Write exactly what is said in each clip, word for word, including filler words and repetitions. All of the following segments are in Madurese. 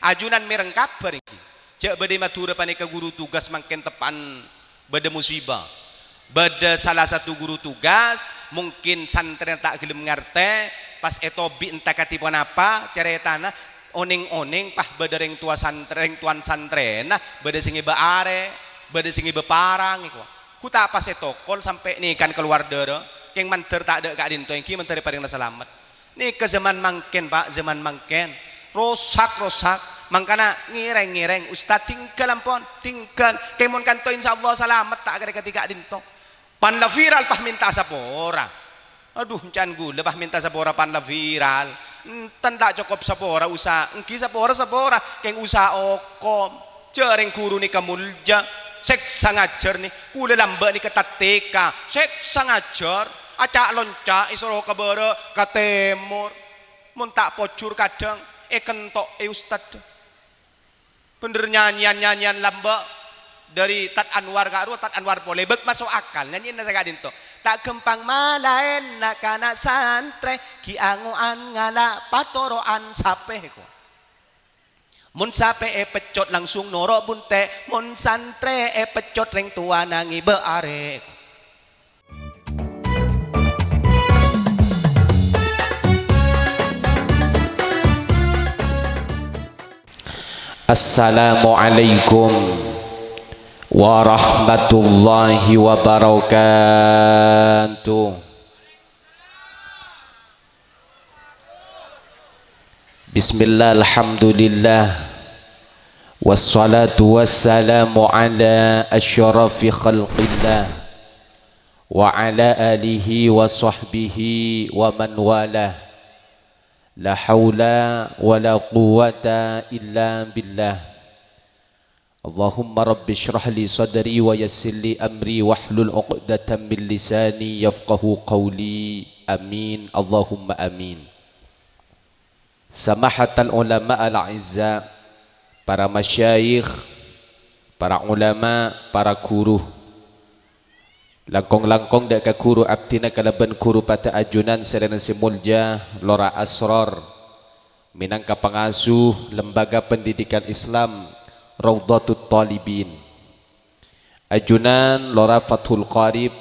Ajunan mèreng kabhâr èngghi. Jhâ' bâdâ è Madhurâ panèka ghuru tugas mangkèn teppa'an bâdâ musibah. Bâdâ sala satu ghuru tugas, mungkin santrèna ta' ghellem ngartè, pas ètobi' enta kadhi ponapa carètana, onèng-onèng, pas bâdâ rèng towa santrè-, rèng towan santrèna, bâdâ sè ngèbâ arè', bâdâ sè ngèbâ parang, èkowa. Ghu ta' pas ètokol sampè' nèkan kalowar dârâ, kèng mandhâr tadâ' ka'dinto èngghi mandhâr èparèngana salamet. Nèka zaman mangkèn, Pa', zaman mangkèn. Rosak, rosak. Mangkana ngèrèng, ngèrèng. Ustad, tinggal ampon, tinggal. Kèng mon kanto insyaallah salamet ta' kèra kadhi ka'dinto. Pan la viral, Pa', mènta sapora. Adhu, can ghulâ, Pa', mènta sapora pan la viral. Enten ta' cokop sapora usaha. Èngghi sapora, sapora. Kèng usaha okom. Jhâ' rèng ghuru nèka molja, sèksa ngajhâr nè, ghulâ lambâ' nèka tattèka, sèksa ngajhâr, aca'-lonca' èsoro ka bârâ', ka tèmor. Mon ta' pojhur kadhâng èkento'è ustad. Bhendher nyanyèyan-nyanyèyan lambâ' dâri Tad Anwar ka'rowa Tad Anwar polè, bâk maso' akal nyanyèyanna sè ka'dinto. Ta' ghâmpang malaèna kana' santrè, ghi' ango'an ngala' patoro'an sapè, ko. Mon sapè èpeccot langsung noro' bunte', mon santrè èpeccot rèng towana ngèbâ arè'. Assalamualaikum warahmatullahi wabarakatuh. Bismillah, alhamdulillah. Wassalatu wassalamu ala asyrafi khalqillah wa ala alihi wa sahbihi wa man walah. La haula wa la quwwata illa billah. Allahumma rabbi shrah li sadri wa yassir li amri wahlul uqdatam min lisani yafqahu qawli. Amin. Allahumma amin. Samahatal ulama al-a'izza, para masyayikh, para ulama, para guru. Langkong-langkong dâ' ka ghuru abdhina kalabân ghuru padâ ajunan sè laènna sè molja, Lora Asror, mènangka pangasuh Lembaga Pendidikan Islam Raudhatut Thalibin. Ajunan Lora Fathul Qarib,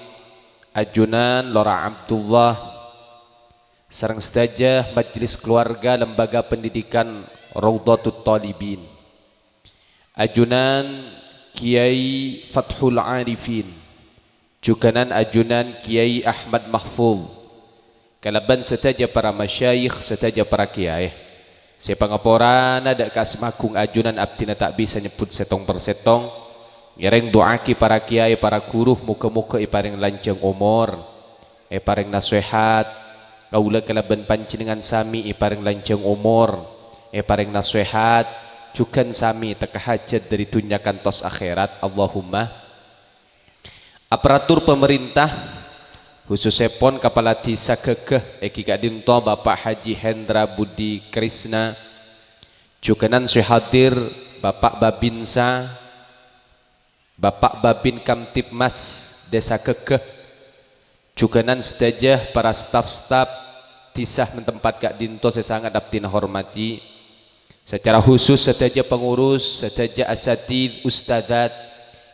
ajunan Lora Abdullah, sareng sadhâjâ majelis keluarga Lembaga Pendidikan Raudhatut Thalibin. Ajunan Kiai Fathul Arifin, jhughânan ajunan Kiai Ahmad Mahfuz, kalabân sadhâjâ para masyayikh, sadhâjâ para kiai. Sè pangaporana dâ' ka Asmagung ajunan abdhina ta' bisa nyebbhut sèttong per sèttong. Ngèrèng du'aaghi para kiai, para guru, moghâ-moghâ èparèng lanjhâng omor, èparèng nasèhat. Kaulâ kalabân panjhennengngan samè èparèng lanjhâng omor, èparèng nasèhat, jhughân samè tekka hajhât dâri dhunnya kantos akhèrat. Allahumma. Aparatur pamarènta, khusussèpon Kapala Dhisa Ghâghâ èngghi ka'dinto Bapak Haji Hendra Budi Krisna, jhughânan sè hadir Bapak Babinsa, Bapak Babin Kamtibmas Dhisa Ghâghâ, jhughânan sadhâjâ para staf-staf dhisa neng tempat ka'dinto sè sanget abdhina hormadhi. Sacara khusus sadhâjâ pangurus, sadhâjâ asatidz, ustadzat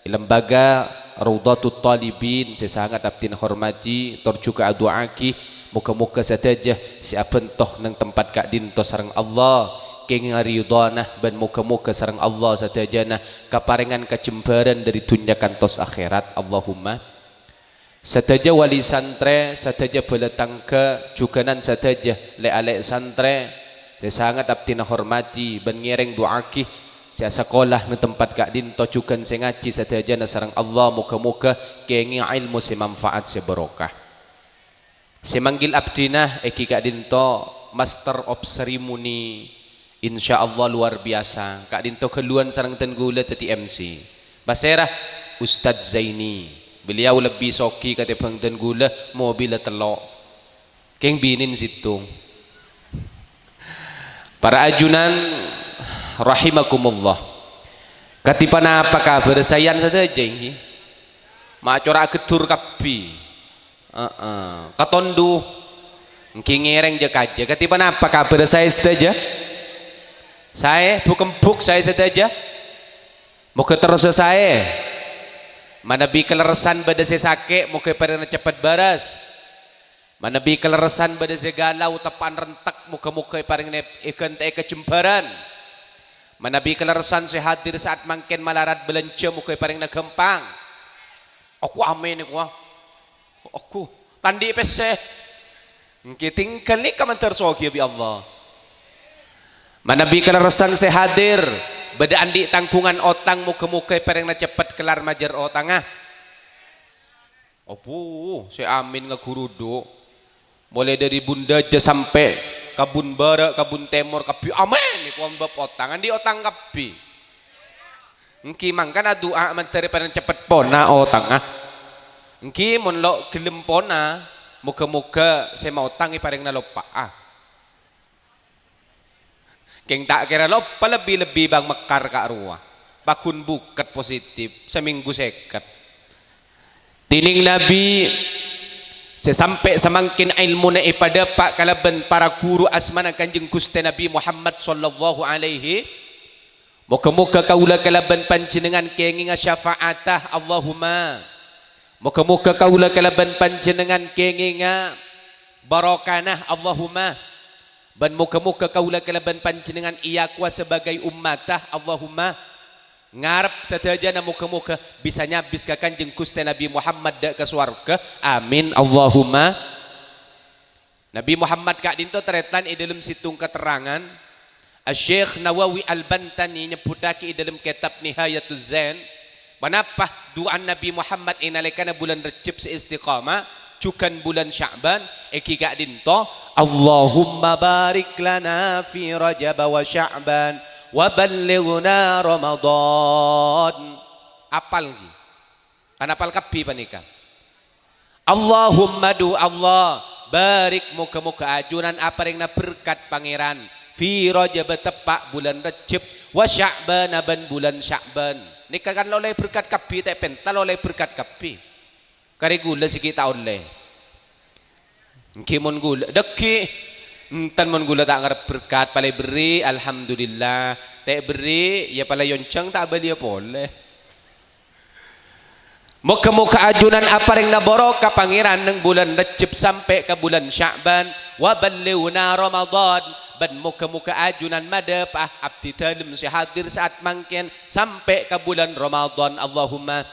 è Lembaga Raudhatut Thalibin sè sanget abdhina hormadhi, tor jhughân adu'aaghi, moghâ-moghâ sadhâjâ sè abhânto neng tempat ka'dinto sareng Allah, kèngèng ridhâna, bân moghâ-moghâ sareng Allah sadhâjâna kaparèngan kajembhârân dâri dhunnya kantos akhèrat. Allahumma. Sadhâjâ wali santrè, sadhâjâ bhâlâ tangghâ, jhughânan sadhâjâ lè'-alè' santrè sè sanget abdhina hormadhi bân ngèrèng du'aaghi, sè asakola neng tempat ka'dinto jhughân sè ngajhi sadhâjâna sareng Allah, moghâ-moghâ kèngèng èlmo sè manfaat, sè barokah. Sè manggil abdhina èngghi ka'dinto Master of Ceremony, insyaallah luar biasa. Ka'dinto ghâlluwân sareng dân ghulâ dhâddhi M C. Pasèra? Ustadz Zaini. Beliau lebbi soghi katèmbhâng dân ghulâ, mobilla tello'. Kèng binèn sèttong. Para ajunan rahimakumullah. Kadhi ponapa kabhâr saèyan sadhâjâ èngghi? Ma' cora' gheddur kabbhi. Heeh. Katondhu. Èngghi ngèrèng jâ-kajâ. Kadhi ponapa kabhâr saè sadhâjâ? Saè, bu'-embu' saè sadhâjâ. Moghâ terrosa saè. Manabi kalerressan bâdâ sè sakè', moghâ èparèngana ceppet bârâs. Manabi kalerressan bâdâ sè galau teppa'an rentek, moghâ-moghâ èparèngana èghântè'è ka jembhârân. Manabi kalerressan sè hadir sa'at mangkèn malarat bâlânjhâ, moghâ èparèngana ghâmpang. Aku amèn, èkowa. Aku ta' andi' pèssè. Èngghi tinggal nèka mandhâr soghi bi' Allah. Manabi kalerressan sè hadir, bâdâ andi' tangghungan otang, moghâ-moghâ èparèngana ceppet kellar majâr otangnga. Abu, sè amin ngaghuru du. Molaè dâri Bun Dâjâ sampè' ka Bun Bârâ', ka Bun Tèmor, kabbhi amin, èkowa bab otang. Andi' otang kabbhi. Èngghi mangkana du'a mandhâr èparèng ceppet pona otangnga. Èngghi mon lo' ghellem pona, moghâ-moghâ sè maotang èparèngana loppa'a. Kèng ta' kèra loppa lebbi-lebbi Bang Mekkar ka'rowa. Paghun bukket positif, samènggu sèket. Dhinèng Nabi sè sampè' samangkèn èlmona èpadâpa' kalabân para ghuru asmana Kanjeng Ghustè Nabi Muhammad sallallahu alaihi. Moghâ-moghâ kaulâ kalabân panjhennengngan kèngènga syafa'ata, Allahumma. Moghâ-moghâ kaulâ kalabân panjhennengngan kèngènga barokana, Allahumma. Bân moghâ-moghâ kaulâ kalabân panjhennengngan èakowa sabâgâi ummata, Allahumma. Ngarep sadhâjâna moghâ-moghâ bisa nyabis ka Kanjeng Ghustè Nabi Muhammad dâ' ka sowarghâ. Amin, Allahumma. Nabi Muhammad ka'dinto tarètan è dâlem sèttong katerrangan, Asy-Syaikh Nawawi Al-Bantani nyebbhuttaghi è dâlem kètab Nihayatuz Zain, ponapa du'ana Nabi Muhammad è nalèkana bulân Rejjeb sè istiqamah, jhughân bulân Sya'ban, èngghi ka'dinto, "Allahumma barik lana fi Rajab wa Sya'ban, wa ballighna Ramadan." Apal, èngghi? Kan apal kabbhi panèka. Allahumma, du Allah, barik, moghâ-moghâ ajunan aparèngana berkat Pangèran, fi Rajab, teppa' bulân Rejjeb, wa Sya'bana, bân bulân Sya'ban. Nèka kan ollè berkat kabbhi, ta' pènta ollè berkat kabbhi. Karè ghulâ sè ghi' ta' ollè. Èngghi mon ghulâ, dâgghi'. Enten mon ghulâ ta' ngarep berkat, palèng berri', alhamdulillah. Ta' berri', iyâ palèng èyonjhâng ta' abâliyâ polè. Moghâ-moghâ ajunan aparèngana barokah Pangèran neng bulân Rejjeb sampè' ka bulân Sya'ban, wa ballighna Ramadan, bân moghâ-moghâ ajunan madhâpa'a abdhi dhâlem sè hadir sa'at mangkèn sampè' ka bulân Ramadan, Allahumma.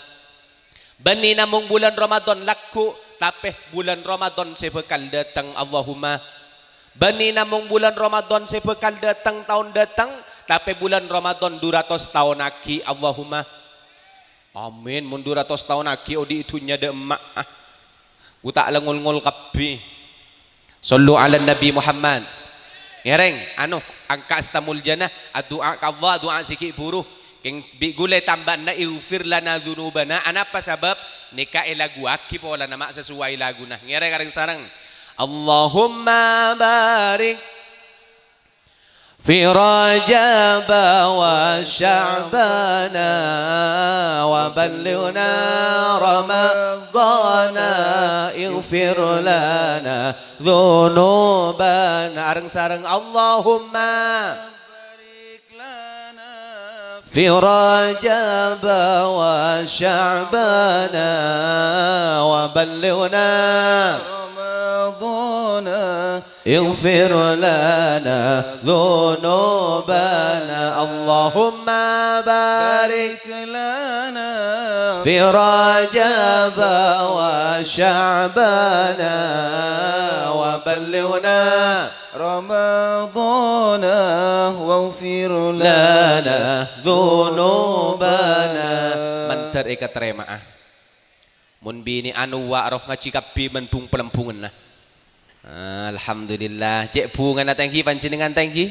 Bânnè namong bulân Ramadan lagghu', tapè bulân Ramadan sè bhâkal dâteng, Allahumma. Bânnè namong bulân Ramadan sè bhâkal dâteng taon dâteng, tapè bulân Ramadan du ratos taon aghi', Allahumma. Amin. Mon du ratos taon aghi' odi' è dhunnya dâ' emma'a. Ghu ta' la ngol-ngol kabbhi. Shallu 'alan Nabi Muhammad. Ngèrèng, anu, angka' asta muljâna, adu'a ka Allah, adu'a sè ghi' bhuru. Kèng bi' ghulâ tambâna, "Ighfir lana dzunubana." Anapa sabâb? Nèka èlaguwaghi polana ma' sasowai laguna. Ngèrèng areng-sareng. Allahumma barik fi Rajab wa Sya'bana wa ballighna Ramadana, ighfir lana dzunubana. Areng-sareng, Allahumma barik lana fi Rajab wa Sya'bana wa ballighna Ramadana. Ighfir lana dzunubana, Allahumma barik lana fi Rajab wa Sya'bana wa ballighna Ramadana waghfir lana dzunubana. Mandhâr èkatarèma'a. Mon binè' anu wa' roh ngajhi kabbhi bân bung-palembunganna. Alhamdulillah. Cè' bungana ta' ènggi panjhennengngan ta' ènggi?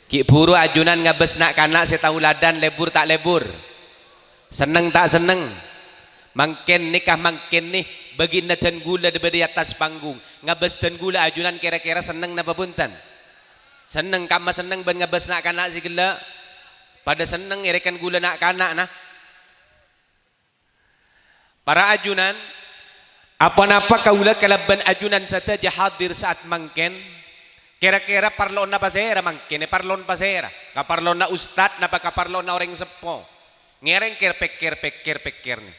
Ghi' bhuru ajunan ngabâs na'-kana' sè taoladhân lebur ta' lebur? Senneng ta' senneng? Mangkèn nèka mangkèn nè, bâgina dân ghulâ bâdâ è attas panggung. Ngabâs dân ghulâ ajunan kèra-kèra senneng napa bhunten? Senneng, kamma senneng bân ngabâs na'-kana' sè ghellâ'? Padâ senneng èrèkan ghulâ na'-kana'na. Para ajunan, aponapa kaulâ kalabân ajunan sadhâjâ hadir sa'at mangkèn? Kèra-kèra parlowanna pasèra mangkèn? Parlowan pasèra? Kaparlowanna ustad napa kaparlowanna orèng seppo? Ngèrèng kèr-pèkkèr, pèkkèr-pèkkèr nè.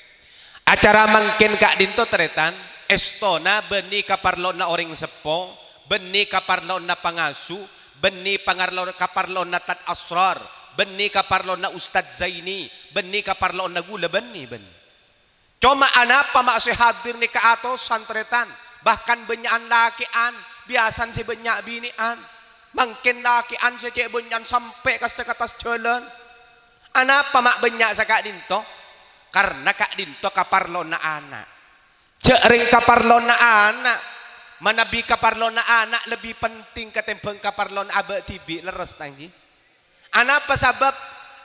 Acara mangkèn ka'dinto tarètan, èstona bânnè kaparlowanna orèng seppo, bânnè kaparlowanna pangasu, bânnè pangarlo-, kaparlowanna Tad Asrar, bânnè kaparlowanna Ustad Zaini, bânnè kaparlowanna ghulâ, bânnè, bânnè. Coma anapa ma' sè hadir nèka atosan, tarètan? Bahkan bânnya'an lakè'an, biyasana sè bânnya' binè'an. Mangkèn lakè'an sè cè' bânnya'an sampè' ka sakattas jhâlân. Anapa ma' bânnya' saka'dinto? Karna ka'dinto kaparlowanna ana'. Jhâ' rèng kaparlowanna ana', manabi kaparlowanna ana' lebbi penting katèmbhâng kaparlowanna abâ' dhibi', lerres ta' ènggi? Anapa sabâb?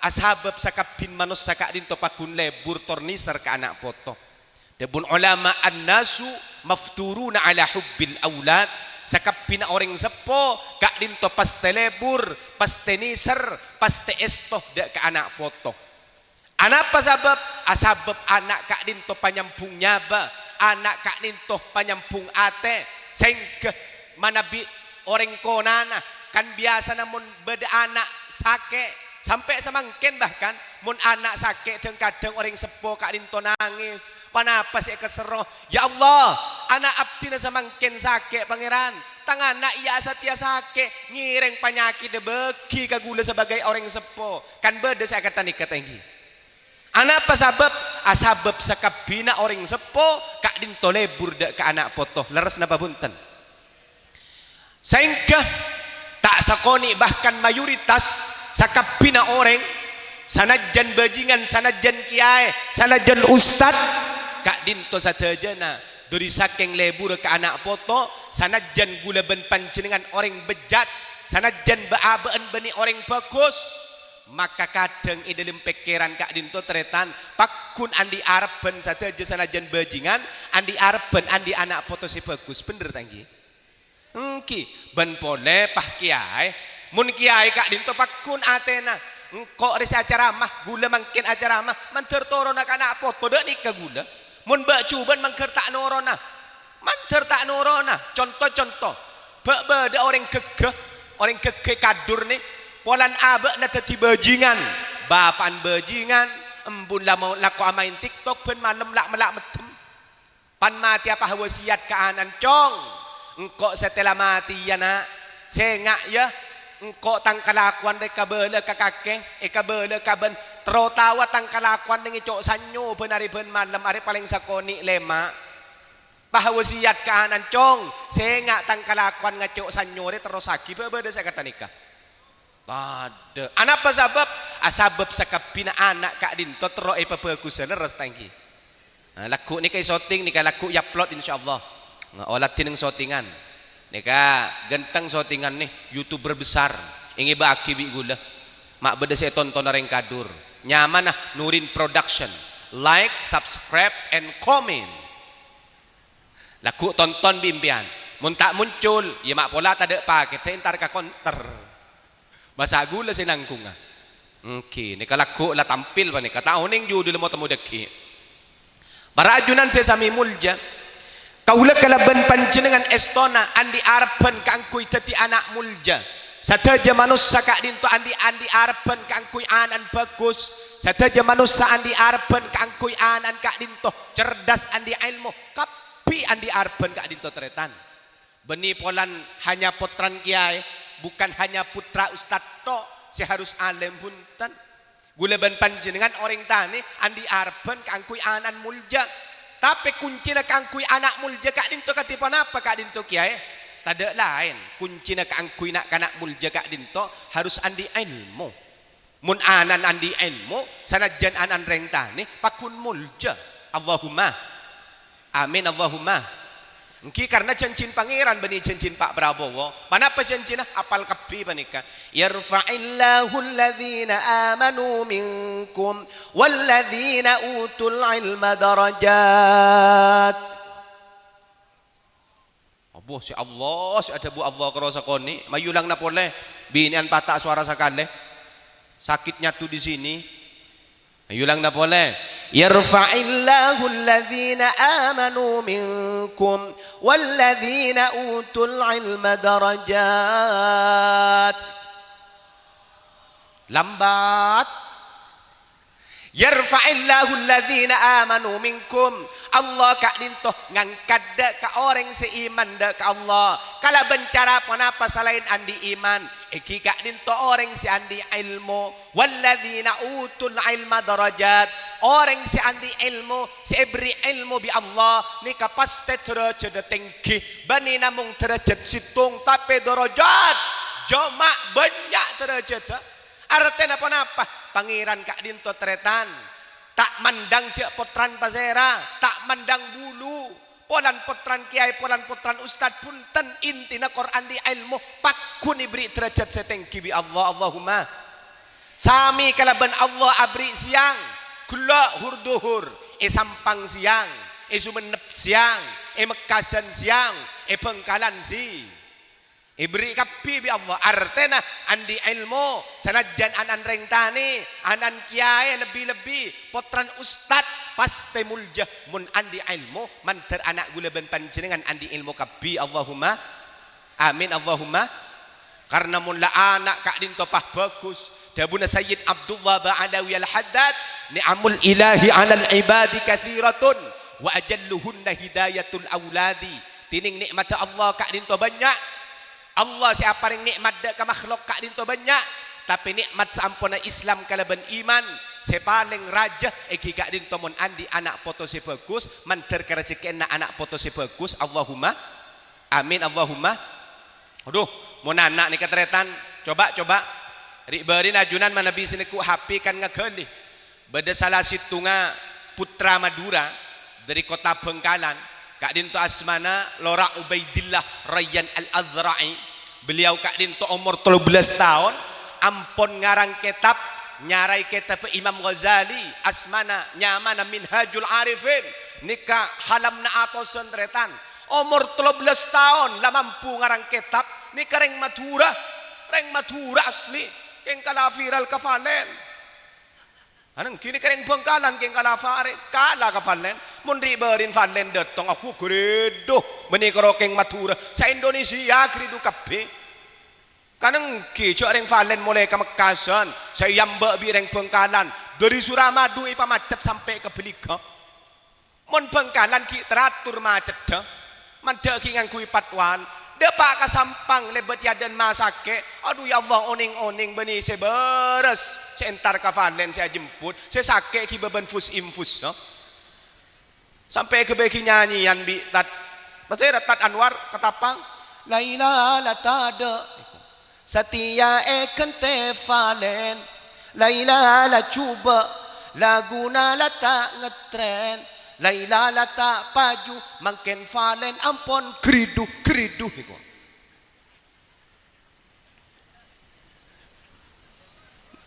Asabâb sakabbhina manossa ka'dinto pagghun lebur tor nèser ka ana' poto. Dhâbuna olama, "An-nasu mafturuna ala hubbil aulad." Sakabbhina orèng seppo ka'dinto pastè lebur, pastè nèser, pastè èsto dhâ' ka ana' poto. Anapa sabâb? Asabâb ana' ka'dinto panyambhung nyabâ, ana' ka'dinto panyambhung atè, sèngghâ manabi orèng konana, kan biyasana mon bâdâ ana' sakè', sampè' samangkèn bahkan, mon ana' sakè' dhâng-kadhâng orèng seppo ka'dinto nangès. Ponapa sè èkaserro? "Ya Allah, ana' abdhina samangkèn sakè', Pangèran. Tang ana' iyâ satèya sakè', ngèrèng panyakèddhâ bâghi ka ghulâ sabâgâi orèng seppo." Kan bâdâ sè akanta nèka ta' ènggi? Anapa sabâb? Asabâb sakabbhina orèng seppo ka'dinto lebur dhâ' ka ana' poto. Lerres napa bhunten? Saèngghâ ta' sakonè' bahkan mayoritas sakabbhina orèng, sanajjân bhâjingan, sanajjân kèyaè, sanajjân ustad, ka'dinto sadhâjâna dhâri sakèng leburra ka ana' poto, sanajjân ghulâ bân panjhennengngan orèng bejjat, sanajjân bâ'-abâ'ân bânnè orèng bhâghus, maka kadhâng è dhâlem pèkkèran ka'dinto tarètan, pagghun andi' arebbhân sadhâjâ sanajjân bhâjingan, andi' arebbhân andi' ana' poto sè bhâghus, bhender ta' ènggi? Ènggi, bân polè, pah, kèyaè. Mon kèyaè ka'dinto pagghun atèna, engko' rè sè acaramah, ghulâ mangkèn acaramah, mandhâr torona ka ana' poto, dhâ' nèka ghulâ. Mon bâ' jhubâ'ân mandhâr ta' norona, mandhâr ta' norona. Conto-conto, bâ' bâdâ orèng ghâgghâ, orèng ghâgghâ è Kadur nè, polana abâ'na dhâddhi bhâjingan, bapa'na bhâjingan, embuna la-, lako amaèn TikTok bân malem la'-, mella' meddhem. Pan matèya pah wasiyat ka ana'na, "Cong, engko' satèla matèya, na'. Sènga', yâ, engko' tang kalakowan rè èkabâlâ ka kakè, èkabâlâ ka bân, terro tawa tang kalakowan nèng èco' sanyo bân arè bân malem, arè palèng sakonè' lèma'." Pah wasiyat ka ana'na, "Cong, sènga' tang kalakowan ngaco' sanyo rè terrossaghi, bâ-, bâdâ sè kata nèka." Tadâ'. Anapa sabâb? Asabâb sakabbhina ana' ka'dinto terro èpabhâghusâ, lerres ta' ènggi? Nah, lagghu' nèka èsoting, nèka lagghu' èupload, insyaallah. Nah, oladhi nèng sotingan. Nèka ghântheng sotingan nè, YouTuber besar. Èngèbâ'âghi bi' ghulâ. Ma' bâdâ sè ètontona rèng Kadur. Nyamana Nurin Production. Like, subscribe, and comment. Lagghu' tonton bi' empèyan. Mon ta' moncol, yâ ma' pola tadâ' pakètta èntar ka konter. Masa' ghulâ sè nangghungnga. Ènggi, nèka lagghu' la tampil panèka, ta' onèng judul mo-temmo dâggi'. Para ajunan sè samè molja, kaulâ kalabân panjhennengngan èstona andi' arebbhân kaangghuy dhâddhi ana' molja. Sadhâjâ manossa ka'dinto andi', andi' arebbhân kaangghuy ana'na bhâghus. Sadhâjâ manossa andi' arebbhân kaangghuy ana'na ka'dinto cerdas, andi' èlmo. Kabbhi andi' arebbhân ka'dinto tarètan. Bânnè polana hanya pottrana kèyaè, bukan hanya pottra ustad to' sè harus alèm, bhunten. Ghulâ bân panjhennengngan orèng tanè andi' arebbhân kaangghuy ana'na molja. Tapè koncèna kaangghuy ana' molja ka'dinto kadhi ponapa ka'dinto kèyaè? Tadâ' laèn, koncèna kaangghuy na'-kana' molja ka'dinto harus andi' èlmo. Mon ana'na andi' èlmo, sanajjân ana'na rèng tanè, pagghun molja. Allahumma. Amin, Allahumma. Ènggi karna jhânjhina Pangèran bânnè jhânjhina Pa' Prabowo. Ponapa jhânjhina? Apal kabbhi panèka. "Yarfa'illahu alladhina amanu minkum walladzina utul ilma darajat." Abo, sè Allah, sè adhâbu Allah karo sakonè', mayu langna polè, binè'an pata' sowara sakalè. Sakit nyatu di sini. Mayu langna polè. Yarfa'illahu alladhina amanu minkum walladhina utul ilma darajat. Lambat. Yarfa'illahu alladhina amanu minkum. Allah ka'dinto ngangkat dâ' ka orèng sè iman dâ' ka Allah kalabân cara ponapa salaèn andi' iman? Èngghi ka'dinto orèng sè andi' èlmo. Walladzina utul ilma darajat. Orèng sè andi' èlmo, sè èberri' èlmo bi' Allah, nèka pastè dârâjhâddhâ tèngghi. Bânnè namong dârâjhât sèttong, tapè darajat jhâ' ma' bânnya' dârâjhâddhâ. Artèna ponapa? Pangèran ka'dinto tarètan. Ta' mandhâng jhâ' pottrana pasèra, ta' mandhâng bulu. Polana pottrana kèyaè, polana pottrana ustad, bhunten, intina kor andi' èlmo, pagghun èberri' dârâjhât sè tèngghi bi' Allah, Allahumma. Samè kalabân Allah aberri' sèyang, ghellâ' hur-dhuhur, è Sampang sèyang, è Songennep sèyang, è Mekkasân sèyang, è Bhângkalan sè èberri' kabbhi bi' Allah. Artèna andi' èlmo, sanajjhân ana'na rèng tanè, ana'na kèyaè, lebbi-lebbi pottrana ustad, pastè molja mon andi' èlmo, mandhâr ana' ghulâ bân panjhennengngan andi' èlmo kabbhi. Allahumma amin, Allahumma. Karna mon la ana' ka'dinto pas bhâghus, dhâbuna Sayyid Abdullah Ba'alawi Al-Haddad, "Ni'amul ilahi 'alal ibadi katsiratun, wa ajalluhunna hidayatul auladi." Dhinèng nè'matta Allah ka'dinto bânnya'. Allah sè aparèng nè'mat dâ' ka makhlok ka'dinto bânnya', tapè nè'mat saamponna Islam kalabân iman sè palèng rajâ èngghi ka'dinto mon andi' ana' poto sè bhâghus, mandhâr ka rajhekkèna ana' poto sè bhâghus. Allahumma amin, Allahumma. Adhu, mon ana' nèka tarètan, coba, coba. Ri'-bâri'na ajunan manabi sè nèko' H P kan ngaghâli. Bâdâ sala sèttonga pottra Madhurâ dhâri kottha Bhângkalan, ka'dinto asmana Lora Ubaidillah Rayyan Al-Azra'i. Beliau ka'dinto omor tello bellâs taon, ampon ngarang kètab, nyaraè kètabbhâ Imam Ghazali, asmana, nyamana Minhajul Arifin. Nèka halamna atosan tarètan. Omor tello bellâs taon la mampu ngarang kètab, nèka rèng Madhurâ. Rèng Madhurâ asli, kèng kala viral ka Valen. Anèngghi nèka rèng Bhângkalan kèng kala fare-, kala ka Valen. Mon ri'-bâri'na Valen dâteng, aku gherèdhu. Bânnè karo kèng Madhurâ. Sa-Indonesia gherèdhu kabbhi. Kanèngghi jhâ' rèng Valen molaè ka Mekkasân. Sè èambâ' bi' rèng Bhângkalan. Dhâri Suramadu èpamacet sampè' ka Baliga. Mon Bhângkalan ghi' teratur maceddhâ, mandhâ' ghi' ngangghuy patwal, dâpa' ka Sampang lèbât è adâ'na masakè', adhu, ya Allah, onèng-onèng bânnè sè bârâs, sè entar ka Valen, sè ajemput, sè sakè' ghi' bâbân fus-infus, no? Sampè' èghâbây ghi' nyanyèyan bi' Tad, pasèra Tad Anwar, Katapang, "Laila la tadâ'." Satèya èghântè Valen, Laila la jhubâ', laguna la ta' ngettrèn, Laila la ta' paju, mangkèn Valen ampon gherèdhu-gherèdhu nèko.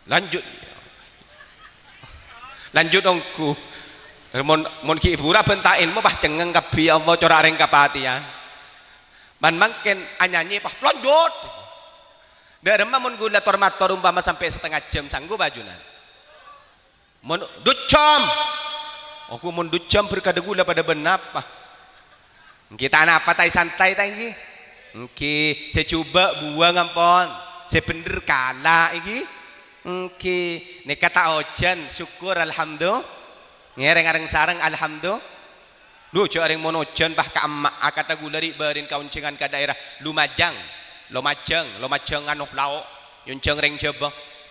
Lanjut. Lanjut ongghu. Mon, mon ghi' bhurâ bân ta' èlmo, pas cengngeng kabbhi, ya Allah, cora' rèng kapatèyan. Bân mangkèn anyanyè, pas lanjut. Dâ' remma mon ghulâ tor-mator ompama sampè' satengnga jhâm, sanggup ajunan? Mon du jhâm. Ongghu mon du jhâm berkadâ ghulâ padâ bân napa? Èngghi ta' napa, ta' èsantai ta' èngghi? Èngghi, sè jhubâ' buwâng ampon, sè bhendher kala èngghi? Èngghi, nèka ta' ojhân, syukur, alhamdu-, ngèrèng areng-sareng, alhamdu-, Dhu, jhâ' rèng mon ojhân, pas ka emma'a, kata ghulâ ri'-bâri'na kaonjhângan ka dhaèra Lumajang, Lomajang, Lomajang ano lao', nyonjhâng rèng Jhâbâ.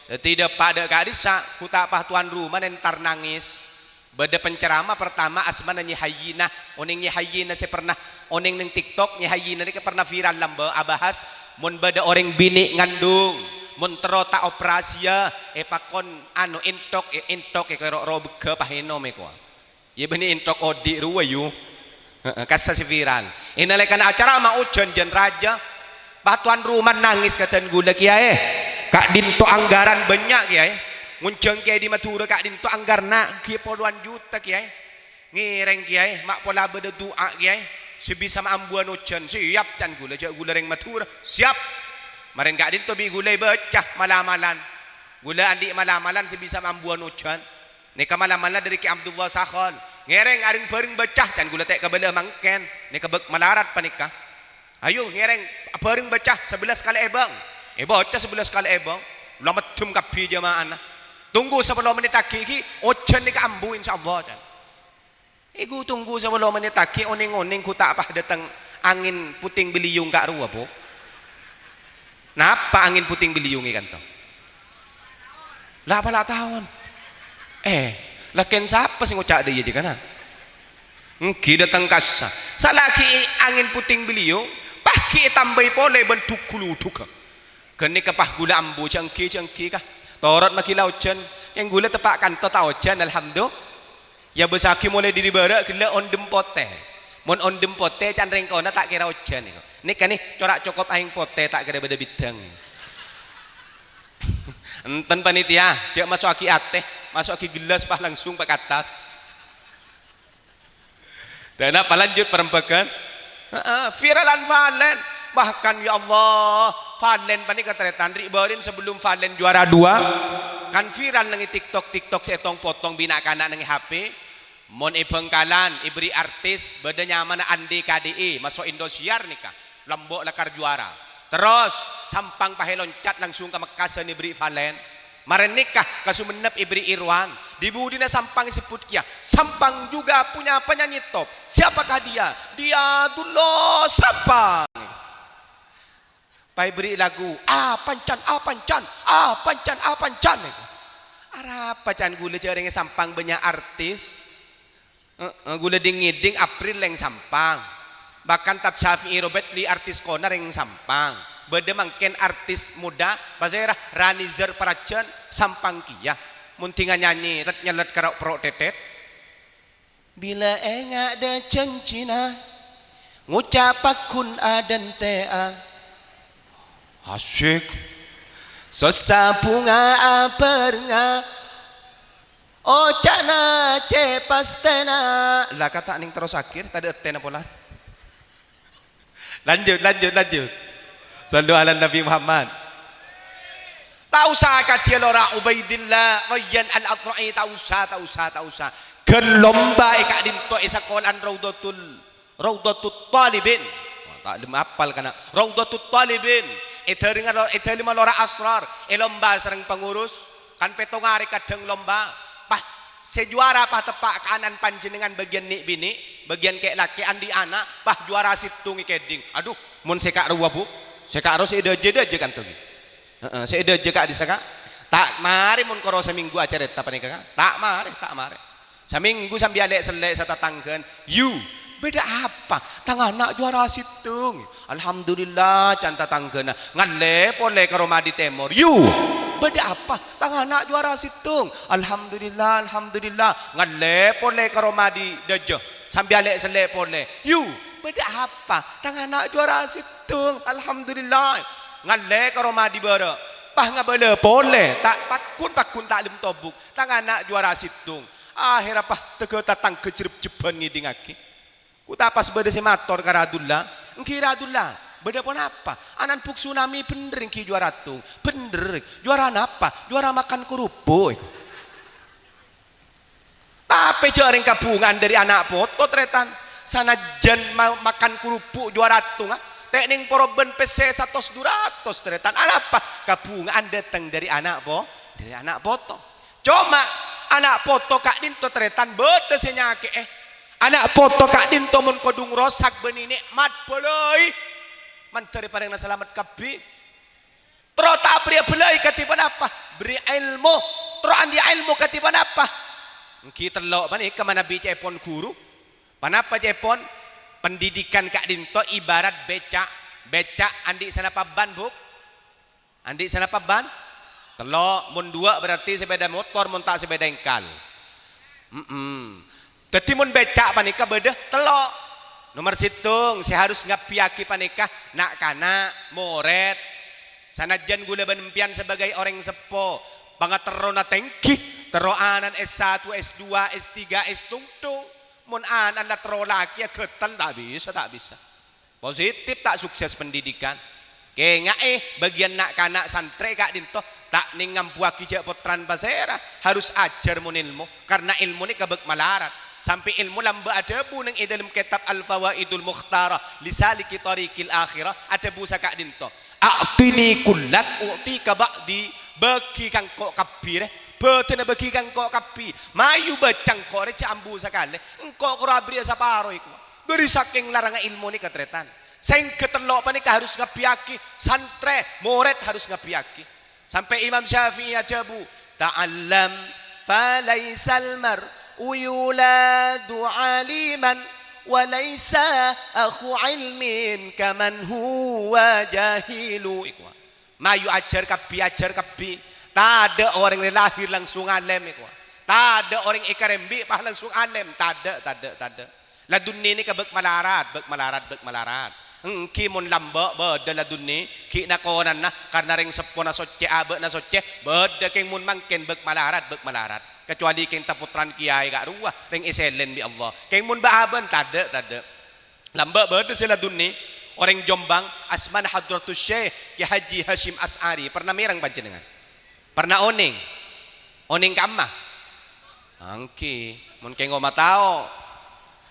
Dhâddhi dâpa' dâ' ka'dhissa', ghu ta' pas towan roma nèntar nangès. Bâdâ penceramah pertama asmana Nyè Hayyina. Onèng Nyè Hayyina sè pernah onèng neng TikTok, Nyè Hayyina nèka pernah viral lambâ' abahas mon bâdâ orèng binè' ngandung, mon terro ta' operasiya, èpakon anu, ènthok, è-, ènthok, è-, ro'-, ro' bhegghâ pas ènom èkowa. Iyâ bânnè ènthok odi' rowa, yu. Heeh, kassa sè viral. È nalèkana acara ma' ojhân jân rajâ. Pas towan roma nangès ka dân ghulâ, "Kèyaè, ka'dinto anggaran bânnya', Kèyaè. Ngonjhâng Kèyaè dâri Madhurâ ka'dinto anggaranna ghi' polowan juta, Kèyaè. Ngèrèng, Kèyaè, ma' pola bâdâ du'a, Kèyaè, sè bisa ma' ambuwân ojhân." "Siap," can ghulâ, jhâ' ghulâ rèng Madhurâ. "Siap." Marèn ka'dinto bi' ghulâ èbâca mal-amalan. Ghulâ andi' mal-amalan sè bisa ma' ambuwân ojhân. Nèka malamanna dâri Kè Abdullah Sakhon. Ngèrèng arèng bhâreng baca, can ghulâ ta' kabâlâ mangkèn. Nèka bâk malarat panèka. Ayo ngèrèng bhâreng baca sabellâs kalè èbâng. Èbaca sabellâs kalè èbâng. La meddhem kabbhi jamaahna. Tunggu sapolo mennit aghi' ghi', ojhân nèka ambu insyaallah, can. Èghu tunggu sapolo mennit aghi', onèng-onèng ghu ta' pas dâteng angèn puting beliung ka'rowa, Bu. Napa angèn puting beliung è kanto? La apa la taon? Eh, lakèn sapa sè ngoca' dâ' iyâ, Dik, kana? Èngghi dâteng kassa. Salaghi angèn puting beliung, pas ghi' ètambâi polè bân dhuk-ghuludhugghâ. Ghânèka pas ghulâ ambu jhâ' èngghi, jhâ' èngghi, ka. Torot maghi la ojhân. Kèng ghulâ teppa' kanto ta' ojhân, alhamdu-, Èabâssaghi molaè dâri bârâ' ghellâ' ondhem potè. Mon ondhem potè can rèng kona ta' kèra ojhân, èko. Nèka nè, cora' cokop aèng potè ta' kèra bâdâ bidâng. Enten panitia, jhâ' maso'aghi atè, maso'aghi gellas, pas langsung pa' ka attas. Dâ' napa lanjut parembhâghân? Heeh, viralan Valen. Bahkan, ya Allah, Valen panèka tarètan, ri' bârin sebelum Valen juara dua, kan viral neng è TikTok, TikTok sè ètong-potong bi' na'-kana' neng è H P. Mon è Bhângkalan, èberri' artis, bâdâ nyamana Andi K D I, maso' Indosiar nèka, Lombok lakar juara. Terros, Sampang pas èloncat langsung ka Mekkasân èberri' Valen. Marèn nèka ka Songennep èberri' Irwan. Di-budina Sampang èsebbhut kèya, Sampang juga punya penyanyi top. Siapakah dia? Dia Dullah Sampang. Pas èberri' lagu, "Apancan, apancan, apancan, apancan." Arapa can ghulâ jhâ' rèng è Sampang bânnya' artis? Heeh, ghulâ dhing-ngèdhing April neng Sampang. Bahkan Tad Syafi'i Robert Lee artis kona rèng Sampang. Bâdâ mangkèn artis muda, pasèra Rani Zer Parajan Sampang kèya. Mon dhing-nganyè ret-nyellet karo' pro' tètèt. Bilâ enga' dâ' janjina, ngoca' paggun adântè'a. Asyik. Sossa bhunga abhârengnga. Oca'na cè' pastèna. La kata' neng terros akhir, tadâ' ètèna pola. Lanjut, lanjut, lanjut. Shallu ala Nabi Muhammad. Ta' osa kadhiyâ lora Ubaidillah Rayyan Al-Atra'i, ta' osa, ta' osa, ta' osa. Ghân lomba è ka'dinto è sakola'an Raudhatul, Raudhatut Thalibin. Wah, ta' lem apal kana. Raudhatut Thalibin. È dâringa lo-, è dâlemma lora Asrar, è lomba sareng pangurus. Kan pètto arè kadhâng lomba. Pas sè juara pas teppa' ka ana'na panjhennengngan bâgiyân nè'-binè', bâgiyân kè'-lakè' andi' ana', pas juara sèttong èkèdhing. Adhu, mon sè ka'rowa, Bu, sè ka'rowa sè èdâjâ-dâjâ kanto ghi. Heeh, sè èdâjâ ka'dissa', Ka'. Ta' marè mon koro samènggu acarèta panèka, Ka'. Ta' marè, ta' marè. Samènggu sambi alè'-sellè' satatangghâna, "Yu, bâdâ apa? Tang ana' juara sèttong." "Alhamdulillah," can tatangghâna. "Ngallè polè ka roma di tèmor." "Yu, bâdâ apa? Tang ana' juara sèttong." "Alhamdulillah, alhamdulillah." Ngallè polè ka roma di dâjâ, sambi alè'-sellè' polè. "Yu, bâdâ apa? Tang ana' juara sèttong. Alhamdulillah." Ngallè ka roma di bârâ', pas ngabâlâ polè, ta' paggun-paggun ta' lem tobuk. "Tang ana' juara sèttong." Ahèrra pas tèghâ tatangghâ jrep-jebban ngèdingngaghi. Ghu ta' pas bâdâ sè mator ka Radullah, "Èngghi Radullah, bâdâ ponapa? Ana'na Bu' Tsunami bhendher èngghi juara sèttong." "Bhendher, juara napa?" "Juara makan kerupuk." Tapè jhâ' rèng kabhunga'an dâri ana' poto, tarètan. Sanajjân ma-, makan kerupuk juara sèttonga, ta' nèng poro bân pèssè satos du ratos, tarètan. Anapa? Kabhunga'an dâteng dâri ana' po-, dâri ana' poto. Coma ana' poto ka'dinto, tarètan, bâdâ sè nyakè'è. Ana' poto ka'dinto mon kodhung rosak bânnè nè'mat bâlâi. Mandhâr èparèngana salamet kabbhi. Terro ta' aberri'â bâlâi kadhi ponapa? Berri' èlmo. Terro andi' èlmo kadhi ponapa? Èngghi tello' panèka manabi ca'èpon ghuru. Ponapa ca'èpon? Pendidikan ka'dinto ibarat bèca'. Bèca' andi' sanapa bân, Bu'? Andi' sanapa bân? Tello'. Mon duwâ' berarti sepeda motor, mon ta' sepeda engkal. Mm-mm. Dhâddhi mon bèca' panèka bâdâ tello'. Nomer sèttong sè harus ngabbhiyâghi panèka na'-kana', morèd. Sanajjân ghulâ bân empèyan sabâgâi orèng seppo, pangaterrona tèngghi, terro ana'na S satu, S dua, S tiga, S tungtung. Mon ana'na la terro lakèya ghâtel, ta' bisa, ta' bisa. Positif ta' sukses pendidikan. Kènga'è, bâgiyân na'-kana' santrè ka'dinto Ta' neng ngambuwâghi jhâ' pottrana pasèra, harus ajhâr mon èlmo, karna èlmo nèka bâk malarat. Sampè' èlmo lambâ' adhâbu neng è dâlem kètab Al-Fawaidul Mukhtarah li Saliki Thariqil Akhirah, adhâbu saka'dinto, "A'tini kullak u'tika ba'di," bâghi ka engko' kabbhi, rè, bâdâna bâghi ka engko' kabbhi, mayu bâca engko', rè, jhâ' ambu sakalè, engko' koro aberri'â saparo, èkowa. Dâri sakèng larangnga èlmo nèka, tarètan. Sèngghâ tello' panèka harus ngabbhiyâghi, santrè, morèd harus ngabbhiyâghi. Sampè' Imam Syafi'i adhâbu, "Ta'allam, fa laisal mar'u yuladu aliman, wa laisa akhu ilmin kaman huwa jahilu." Èkowa. Mayu ajhâr kabbhi, ajhâr kabbhi. Tadâ' orèng rè lahir langsung alèm, èkowa. Tadâ' orèng èkarembi' pas langsung alèm. Tadâ', tadâ', tadâ'. Ladunnya nèka bâk malarat, bâk malarat, bâk malarat. Èngghi mon lambâ' bâdâ ladunnya, ghi' na-konana, karna rèng seppona soccè, abâ'na soccè, bâdâ kèng mon mangkèn bâk malarat, bâk malarat. Kecuali kèng tapottrana kèyaè ka'rowa, rèng èsèlèn bi' Allah. Kèng mon bâ'-abâ'na, tadâ', tadâ'. Lambâ' bâdâ sè ladunnya, orèng Jombang, asmana Hadratus Syekh Kiai Haji Hasyim Asy'ari. Pernah mèreng panjhennengngan? Pernah onèng? Onèng ka'emma? Èngghi, mon kèng koma tao.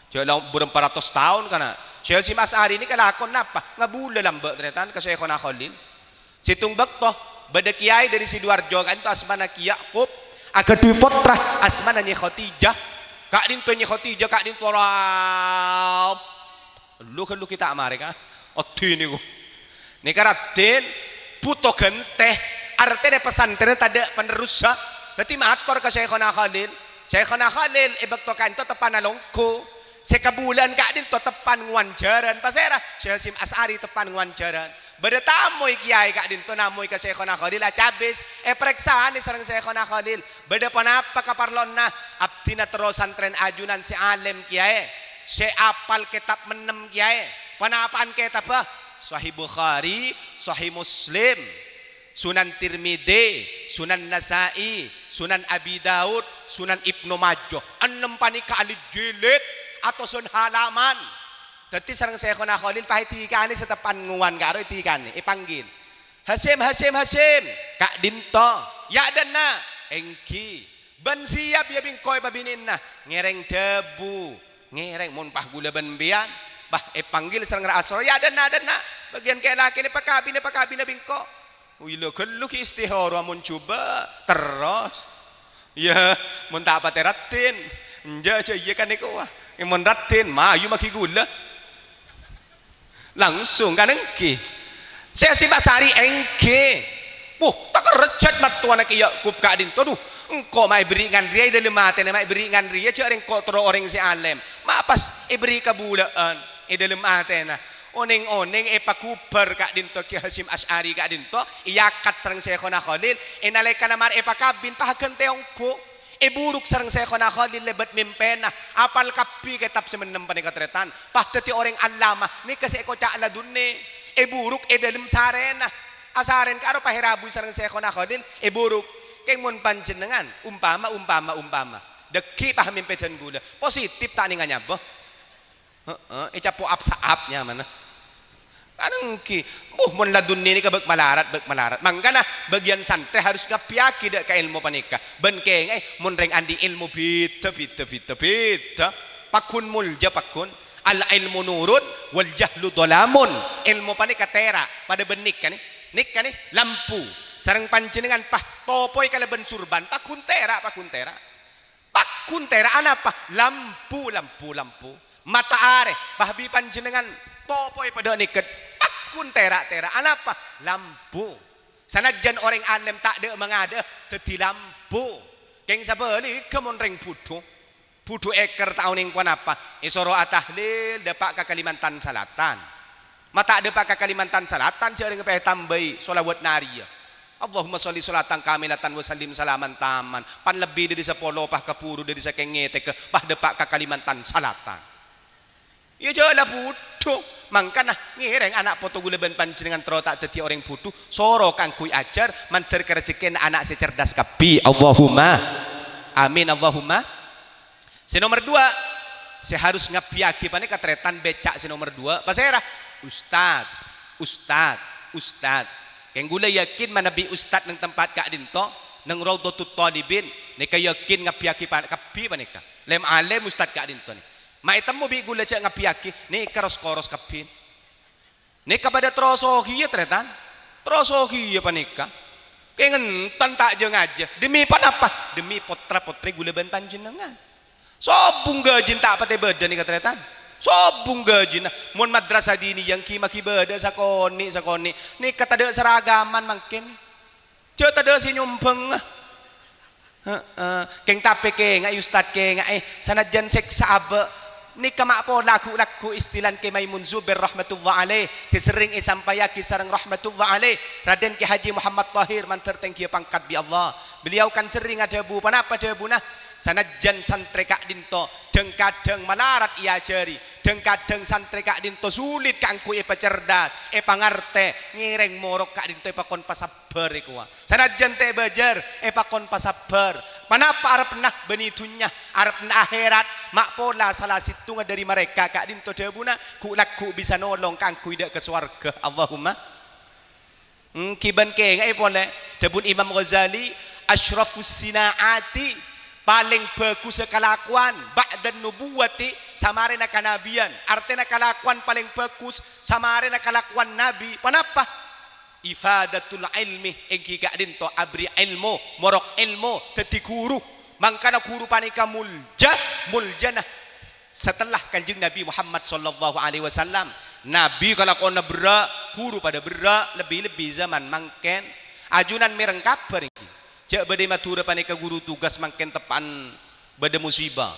Jhâ' la ombur empa' ratos taon, kana'. Syekh Hasyim Asy'ari nèka lakon napa? Ngabulâ lambâ', tarètan, ka Syaikhona Khalil. Sèttong bâkto, bâdâ kèyaè dâri Sidoarjo, ka'dinto asmana Ki Ya'kub, aghâdhuwi pottra, asmana Nyi Khadijah. Ka'dinto Nyi Khadijah, ka'dinto rap-, Lu-ghâllu ghi' ta' marè, ka? Oddhi nèko. Nèka raddhin, bhuto ghântè. Artèna pesantren tadâ' penerrussa. Dâddhi mator ka Syaikhona Khalil. Syaikhona Khalil è bâkto ka'dinto teppa'na longghu. Sè kabulâ'ân ka'dinto teppa'na ngowan jhârân. Pasèra? Syekh Hasyim Asy'ari teppa'na ngowan jhârân. Bâdâ tamoy kèyaè ka'dinto namoy ka Syaikhona Khalil acabis. Èparèksanè sareng Syaikhona Khalil. Bâdâ ponapa kaparlowanna? Abdhina terro santrèn ajunan sè alèm kèyaè. Sè apal kètab ennem kèyaè. Ponapa'an kètabbhâ? Sahih Bukhari, Sahih Muslim, Sunan Tirmidzi, Sunan Nasa'i, Sunan Abi Daud, Sunan Ibnu Majah. Ennem panèka alit jilid, atosan halaman. Dâddhi sareng Syaikhona Khalil pas èdhikanè sè teppa'na ngowan ka'rowa èdhikanè, èpanggil. "Hasyim, Hasyim, Hasyim!" "Ka'dinto." "Ya', dânna'." "Èngghi." "Bân sèyap, ya, bi' engko' èpabinè'ana." "Ngèrèng dhâbu." "Ngèrèng, mon pas ghulâ bân empèyan." Pas èpanggil sareng ra-asoro, "Ya', dânna', dânna'. Bâgiyân kè-lakèna èpakabin, èpakabina bi' engko'." Wi, lo-ghâllu ghi' istihara mon jhubâ'. Terros. Iyâ, mon ta' patè raddhin. Enjâ', jâ' iyâ kan èkowa. Mon raddhin, mayu maghi ghulâ. Langsung kan èngghi. Sè Hasyim Asy'ari èngghi. Wuh, takerrejjhât mattowana Ki Ya'kub ka'dinto. Dhu, engko' ma' èberri' ngan rèya è dâlem atèna, ma' èberri' ngan rèya jâ' rèng engko' terro orèng sè alèm. Ma' pas èberri' kabulâ'ân è dâlem atèna. Onèng-onèng èpaghubâr ka'dinto Ki Hasyim Asy'ari ka'dinto, èakat sareng Syaikhona Khalil, è nalèkana marè èpakabin, pas aghântè ongghu. Èburuk sareng Syaikhona Khalil lèbât mèmpèna, apal kabbhi kètab sè ennem panèka tarètan, pas dhâddhi orèng allamah, nèka sè èkoca' ladunnya. Èburuk è dâlem sarèna, asarèn ka'rowa pas èrabui sareng Syaikhona Khalil, èburuk. Kèng mon panjhennengngan, umpama, umpama, umpama, dhâggi' pas mèmpè dân ghulâ, positif ta' nèng anyabâ? Heeh, ècapo' ap-sa'ap nyamana. Kan èngghi, buh, mon ladunnya nèka bâk malarat, bâk malarat. Mangkana, bâgiyân santrè harus ngabbhiyâghi dâ' ka èlmo panèka. Bân kèngè'è, mon rèng andi' èlmo bhidhâ, bhidhâ, bhidhâ, bhidhâ. Pagghun molja, pagghun. "Al-ilmu nurun wal jahlu dholamun." Èlmo panèka tèra', padâ bân nèka nè. Nèka nè, lampu. Sareng panjhennengngan pas topoè kalabân surban, pagghun tèra', pagghun tèra'. Pagghun tèra', anapa? Lampu, lampu, lampu. Mata arè, pas bi' panjhennengngan topoè padâ nèked. Pagghun tèra', tèra', anapa? Lampu. Sanajjân orèng alèm tadâ' mangadâ'â dhâddhi lampu. Kèng sabhâligghâ mon rèng budhu. Budhu èkèr ta' onèng ponapa. Èsoro atahlil dâpa' ka Kalimantan Salatan. Ma' ta' dâpa' ka Kalimantan Salatan, jhâ' rèng pas ètambâi sholawat nariyah. Allahumma sholli sholatan kamilatan wa sallim salaman tamman. Pan lebbi dâri sapolo pas kabhuru dâri sakèng ngètèka, pas dâpa' ka Kalimantan Salatan. Iyâ jhâ' la budhu. Mangkana ngèrèng ana' poto ghulâ bân panjhennengngan terro ta' dhâddhi orèng budhu, soro kaangghuy ajhâr, mandhâr ka rajhekkèna ana' sè cerdas kabbhi. Allahumma amin, Allahumma. Sè nomer duwâ', sè harus ngabbhiyâghi panèka tarètan bâca' sè nomer duwâ'. Pasèra? Ustad, ustad, ustad. Kèng ghulâ yakin manabi ustad neng tempat ka'dinto, neng Raudhatut Thalibin, nèka yakin ngabbhiyâghi pan-, kabbhi panèka. Lem-alem ustad ka'dinto nè. Ma' ètemmo bi' ghulâ jâ' ngabbhiyâghi, nèka ros-koros kabbhi. Nèka padâ terro soghiyâ, tarètan. Terro soghiyâ panèka. Kèng enten ta' jâ-ngajâ. Demi ponapa? Demi pottra-pottrè ghulâ bân panjhennengngan. Sobung ghâjina ta' patè bâdâ nèka, tarètan. Sobung ghâjina. Mon madrasah diniyah èngghi maghi bâdâ sakonè'-sakonè'. Nèka tadâ' saragaman mangkèn. Jâ' tadâ' sè nyombhângnga. Heeh. Kèng tapè kèngaè, ustad kèngaè. Sanajjân sèksa abâ'. Nèka ma' pola ghu'-lagghu' istilan Kè Maimun Zubair rahmatullah alaih. Sè serrèng èsampayaghi sareng rahmatullah alaih. Raden Kè Haji Muhammad Tahir mandhâr tèngghiyâ pangkat bi' Allah. Beliau kan serrèng adhâbu, ponapa dhâbuna? Sanajjân santrè ka'dinto dhâng-kadhâng malarat èajhâri, dhâng-kadhâng santrè ka'dinto sulit kaangghuy èpacerdas, èpangartè, ngèrèng morok ka'dinto èpakon pasabbhâr èkowa. Sanajjân ta' bâjâr, èpakon pasabbhâr. Ponapa arebbhâ bânnè dhunnya, arebbhâ akhèrat, ma' pola sala sèttonga dhâri mareka ka'dinto dhâbuna, ghu'-lagghu' bisa nolong kaangghuy dâ' ka sowarghâ. Allahumma. Èngghi bân kèngaè polè, dhâbuna Imam Ghazali, "Asyrafus sina'ati," palèng bhâghussâ kalakowan, "ba'dan nubuwwati," samarèna kanabiyân. Artèna kalakowan palèng bhâghus samarèna kalakowan nabi. Ponapa? "Ifadatul ilmi," èngghi ka'dinto aberri' èlmo, morok èlmo, dhâddhi ghuru. Mangkana ghuru panèka molja, moljana setelah Kanjeng Nabi Muhammad sallallahu alaihi wasallam. Nabi kalakowanna berrâ', ghuru padâ berrâ', lebbi-lebbi zaman mangkèn. Ajunan mèreng kabhâr èngghi. Jâ' bâdâ è Madhurâ panèka ghuru tugas mangkèn teppa'an bâdâ musibah.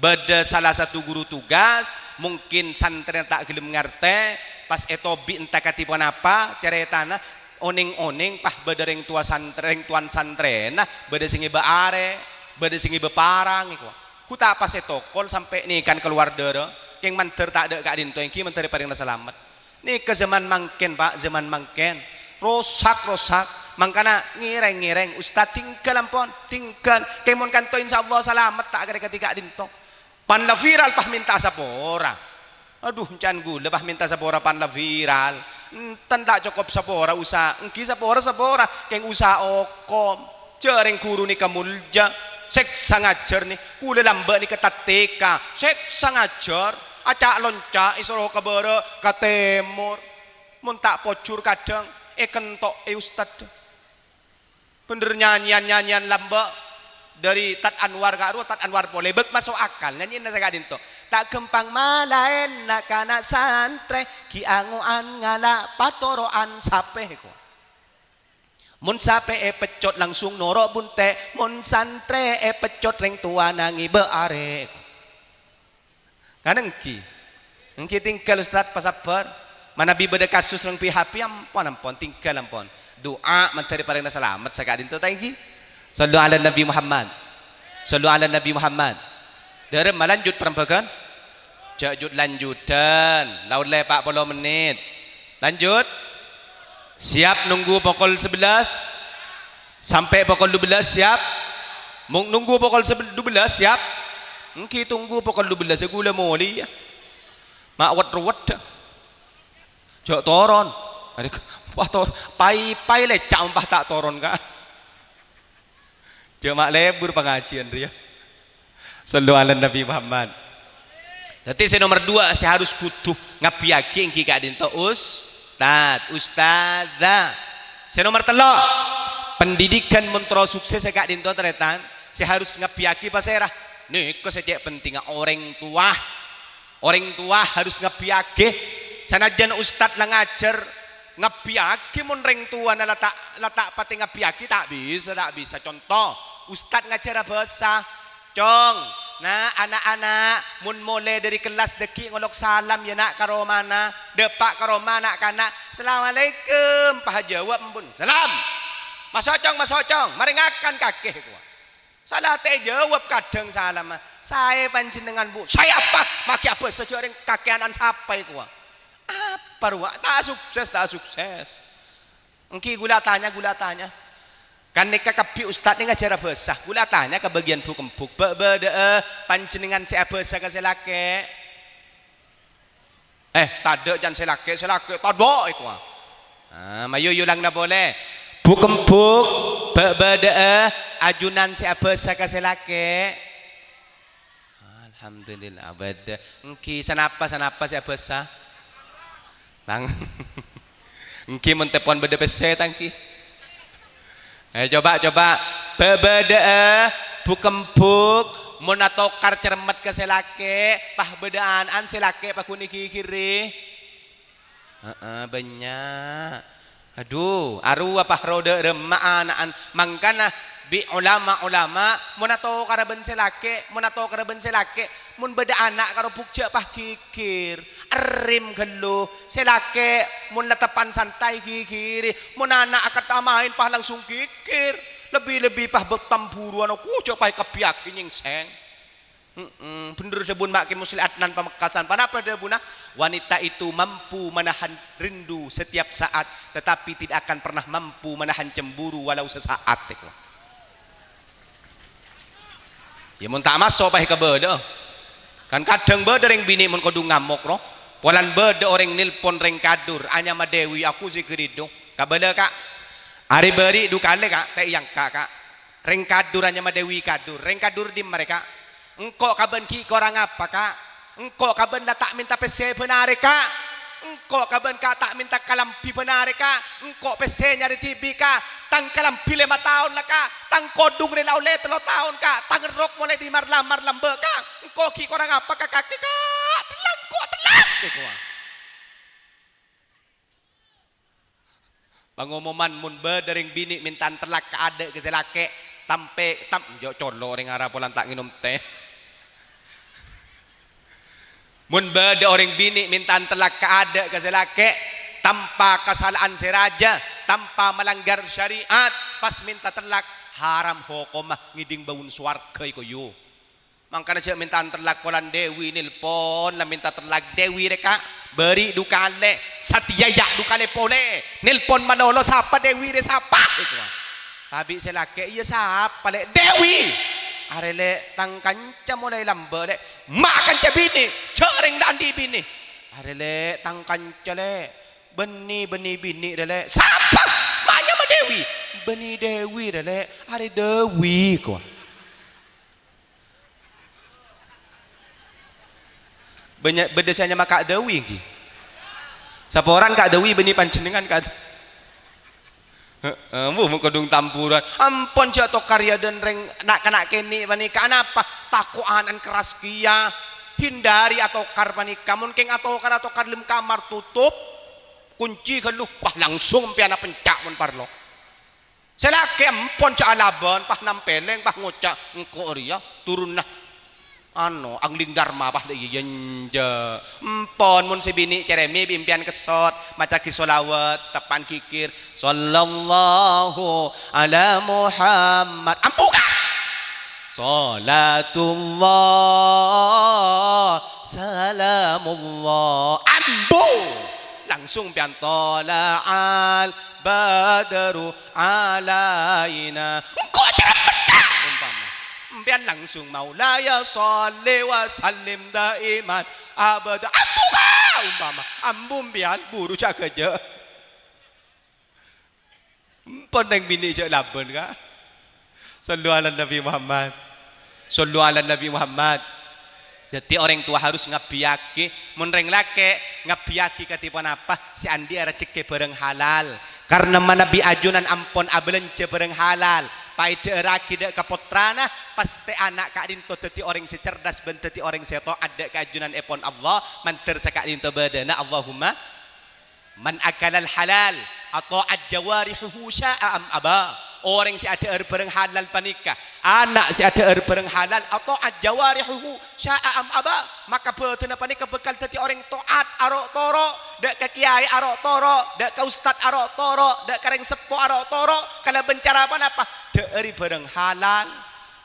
Bâdâ sala satu ghuru tugas, mungkin santrèna ta' ghellem ngartè, pas ètobi' enta kadhi ponapa carètana, onèng-onèng pas bâdâ rèng towa santrè-, rèng towan santrèna, bâdâ sè ngèbâ arè, bâdâ sè ngèbâ parang, èkowa. Ghu ta' pas ètokol sampè' nèkan kalowar dârâ, kèng mandhâr tadâ' ka'dinto èngghi mandhâr èparèngana salamet. Nèka zaman mangkèn, Pak, zaman mangkèn. Rosak, rosak. Mangkana ngèrèng-ngèrèng, Ustad, tinggal ampon, tinggal. Kèng mon kanto insyaallah salamet ta' kèra kadhi ka'dinto. Pan la viral, pas mènta sapora. Adhu, can ghulâ pas mènta sapora pan la viral. Enten ta' cokop sapora usaha, èngghi sapora-sapora, kèng usaha okom. Jâ' rèng ghuru nèka molja, sèksa ngajhâr nè, ghulâ lambâ' nèka tattèka, sèksa ngajhâr, aca'-lonca' èsoro ka bârâ', ka tèmor. Mon ta' pojhur kadhâng èkento'è ustad. Bhender nyanyèyan-nyanyèyan lambâ' dhâri Tad Anwar ka'rowa Tad Anwar polè. Bâk maso' akal nyanyèyanna sè ka'dinto. Ta' ghâmpang malaèn na'-kana' santrè, ghi' ango'an ngala' patoro'an sapè, ko. Mon sapè èpeccot langsung noro' bunte', mon santrè èpeccot rèng towana ngèbâ arè. Kan èngghi. Èngghi tinggal, Ustad, pasabbhâr. Manabi bâdâ kasus neng P H P, ampon, ampon, tinggal, ampon. Du'a mandhâr èparèngana salamet saka'dinto, ta' èngghi? Shallu 'alan Nabi Muhammad. Shallu 'alan Nabi Muhammad. Dâremma lanjut parembhâghân? Jâ' jut-lanjutan. La ollè pa' polo mennit. Lanjut. Siap nunggu pokol sebelas? Sampai pokol dua belas siap? Mon nunggu pokol sebe-, dua belas siap? Èngghi tunggu pokol dua belas, ya, ghulâ molè, ya. Ma' wet-ruwet, dâ. Jâ' toron. Adhu, wah, tor-, pai-pai lècca' mon pas ta' toron, Ka'. Jâ' ma' lebur pangajiyân rèya. Shallu 'alan Nabi Muhammad. Dhâddhi sè nomer dua sè harus kodhu ngabbhiyâghi èngghi ka'dinto ustad, ustadzah. Sè nomer tello', pendidikan mon terro sukses ka'dinto, tarètan, sè harus ngabbhiyâghi pasèra? Nèka sè cè' pentingnga orèng towa. Orèng towa harus ngabbhiyâghi. Sanajjân ustad la ngajhâr, ngabbhiyâghi mon rèng towana la ta', la ta' patè ngabbhiyâghi, ta' bisa, ta' bisa. Conto, ustad ngajhârâ bhâsa. Cong, na', ana'-ana', mon molè dhâri kellas dhâggi' ngolok salam, ya, na', ka romana. Dâpa' ka roma na'-kana', "Assalamualaikum," pas ajâwâb, empon, "Salam." "Maso', Cong, maso', Cong. Marè ngakan kakè," kowa. Sala ta' èjâwâb kadhâng salamma. "Saè panjhennengngan, Bu'?" "Saè apa? Maghi abhâsa jâ' orèng kakè ana'na sapa, èkowa. Apa rowa? Ta' sukses, ta' sukses." Èngghi ghulâ atanya, ghulâ atanya. Kan nèka kabbhi ustad nè ngajhârâ bhâsa. Ghulâ atanya ka bâgiyân buk-embuk. "Bâ', bâdâ'â panjhennengngan sè abhâsa ka sè lakè'?" "Eh, tadâ', can sè lakè', sè lakè' tadâ'," èkowa. Ah, mayu yulangna polè. Bu'-embu', bâ'-bâdâ'â ajunan sè abhâsa ka sè lakè'? Alhamdulillah, bâdâ. Èngghi, sanapa, sanapa sè abhâsa? Tang. Èngghi, mon tèpon bâdâ pèssè, tang, èngghi. Eh, coba, coba. Bâ'-bâdâ'â, bu'-embu', mon atokar cermet ka sè lakè', pas bâdâ ana'an sè lakè' paghun èghighiri. Heeh, bânnya'. Adhu, arowa pas rodâ' remma ana'an. Mangkana bi' olama-olama, mon atokara bân sè lakè', mon atokara bân sè lakè', mon bâdâ ana' karo bu' jhâ' pas ghighir. Èrrim ghâllu. Sè lakè', mon la teppan santai ghighiri. Mon ana' akanta maèn pas langsung ghighir. Lebbi-lebbi pas bâ' tamburuwân, ku jhâ' pas èkabbhiyâghi nyèngsèng. Mm-mm, bhender dhâbuna Ma' Kè Musleh Adnan Pamekasan. Ponapa dhâbuna? Wanita itu mampu menahan rindu setiap saat, tetapi tidak akan pernah mampu menahan cemburu walau sesaat, èko. Ya, mon ta' maso' paè kabâlâ. Kan kadhâng bâdâ rèng binè' mon kodhu ngamok, ro. Polana bâdâ orèng nelpon rèng Kadur, anyama Dewi, aku sè ghâridhu. Kabâlâ, Ka'. Arè bâri' dhu kalè, Ka', ta' èyangka', Ka'. Rèng Kadur anyama Dewi Kadur. Rèng Kadur dimma rè, Ka'? Engko' ka bân ghi' korang apa, Ka'? Engko' ka bân la ta' mènta pèssè bân arè, Ka'? Engko' ka bân Ka' ta' mènta kalambhi bân arè, Ka'? Engko' pèssè nyarè dhibi', Ka'? Tang kalambhi lèma taon la, Ka'? Tang kodhung rè la ollè tello taon, Ka'? Tang èrrok molaè dhi' mar-lamar lambâ', Ka'? Engko' ghi' korang apa ka kakè, Ka'? Tellak, engko' tellak, èkowa. Pangomoman, mon bâdâ rèng binè' mènta antellak ka adâ' ka sè lakè', tampè-, tam-, jhâ' colo' orèng Arab polana ta' ngènom tè. Mon bâdâ orèng binè' mènta antellak ka adâ' ka sè lakè', tanpa kasala'an sè rajâ, tanpa melanggar syariat, pas mènta tellak, haram hokomma, ngèdhing bâuna sowarghâ èkoyu. Mangkana jhâ' mènta antellak polana Dewi nelpon, la mènta tellak Dewi rè, Ka'. Bâri' dhu kalè, satèya ya' dhu kalè polè. Nelpon malolo, sapa Dewi rè, sapa? Èkowa. Tabi' sè lakè', iyâ sapa, Lè'? Dewi. Arè, Lè', tang kanca molaè lambâ', Lè'. Ma' kanca binè', jhâ' rèng la andi' binè'. Arè, Lè', tang kanca, Lè'. Bânnè, bânnè binè' rè, Lè'. Sapa? Ma' nyama Dewi. Bânnè Dewi rè, Lè'. Arè Dewi, èkowa. Bânnya', bâdâ sè anyama Ka' Dewi, èngghi? Saporana Ka' Dewi bânnè panjhennengngan, Ka'. Heeh, bu, kodhung tamburuwân. Ampon, jhâ' tokar ya dân rèng na'-kana' kènè' panèka. Anapa? Tako' ana'na kerras kèya. Hindari atokar panèka. Mon kèng atokar, atokar dâlem kamar, totop. Kunci ghâllu, wah, langsung empèyan apenca' mon parlo. Sè lakè' empon jhâ' alabân, pas nampèlèng, pas ngoca', "Engko' rèya turunna, ano, Angling Dharma, pas dâ' iyâ, enjâ'." Empon, mon sè binè' cèrèmè bi' empèyan kèssot, maca'aghi sholawat, teppan ghighir, "Shallallahu ala Muhammad." Ambu, Ka'! "Shalatullah, salamullah." Ambu! Langsung empèyan, "Thala'al badru alaina." Engko' cerrep bettha', umpama. Empèyan langsung, "Maulaya shalli wa sallim daiman abada." Ambu, Ka', umpama. Ambu empèyan, buru jhâ' ghâjâ'. Empon rèng binè' jhâ' labân, Ka'. Shallu ala Nabi Muhammad. Shallu ala Nabi Muhammad. Dhâddhi, orèng towa harus ngabbhiyâghi. Mon rèng lakè', ngabbhiyâghi kadhi ponapa? Sè andi' arejhekkè bhârâng halal. Karna manabi ajunan ampon abâlânjhâ bhârâng halal, paèdhâ'ârraghi dâ' ka pottrana, pastè ana' ka'dinto dhâddhi orèng sè cerdas bân dhâddhi orèng sè to'at dâ' ka ajunanèpon Allah, mandhâr saka'dinto bâdâna. Allahumma. "Man akalal halal, ata'at jawarihuhu sya'a am aba." Orèng sè adhâ'âr bhârâng halal panèka, ana' sè adhâ'âr bhârâng halal, ata'at jawarihuhu sya'a am aba, maka bhâdhânna panèka bhâkal dhâddhi orèng to'at, aro'-toro', dâ' ka kèyaè aro'-toro', dâ' ka ustad aro'-toro', dâ' ka rèng seppo aro'-toro', kalabân cara ponapa? Dhâ'âri bhârâng halal.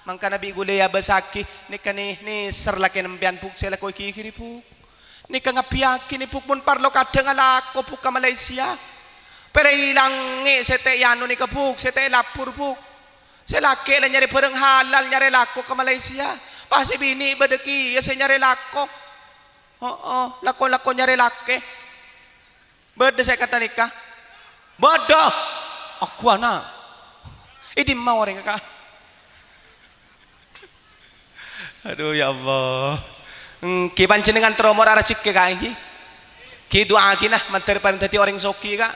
Mangkana bi' ghulâ èabâsaghi, nèka nè-, nèser lakèna empèyan, Bu', sè lako èghighiri, Bu'. Nèka ngabbhiyâghi nè, Bu', mon parlo kadhâng alako, Bu', ka Malaysia. Pèra' èlangè sè ta' èanu nèka, Bu', sè ta' èlabur, Bu'. Sè lakè' la nyarè bhârâng halal, nyarè lako ka Malaysia. Pas sè binè' bâdâ kèya sè nyarè lako. Heeh, lako-lako nyarè lakè. Bâdâ sè kata nèka. Bâdâ. Aku ana'. È dimma orèng, Ka'? Adu, ya Allah. Èngghi panjhennengan terro mora rejhekkè, Ka', èngghi. Ghi du'aaghi, nah, mandhâr parèng dhâddhi orèng soghi, Ka'.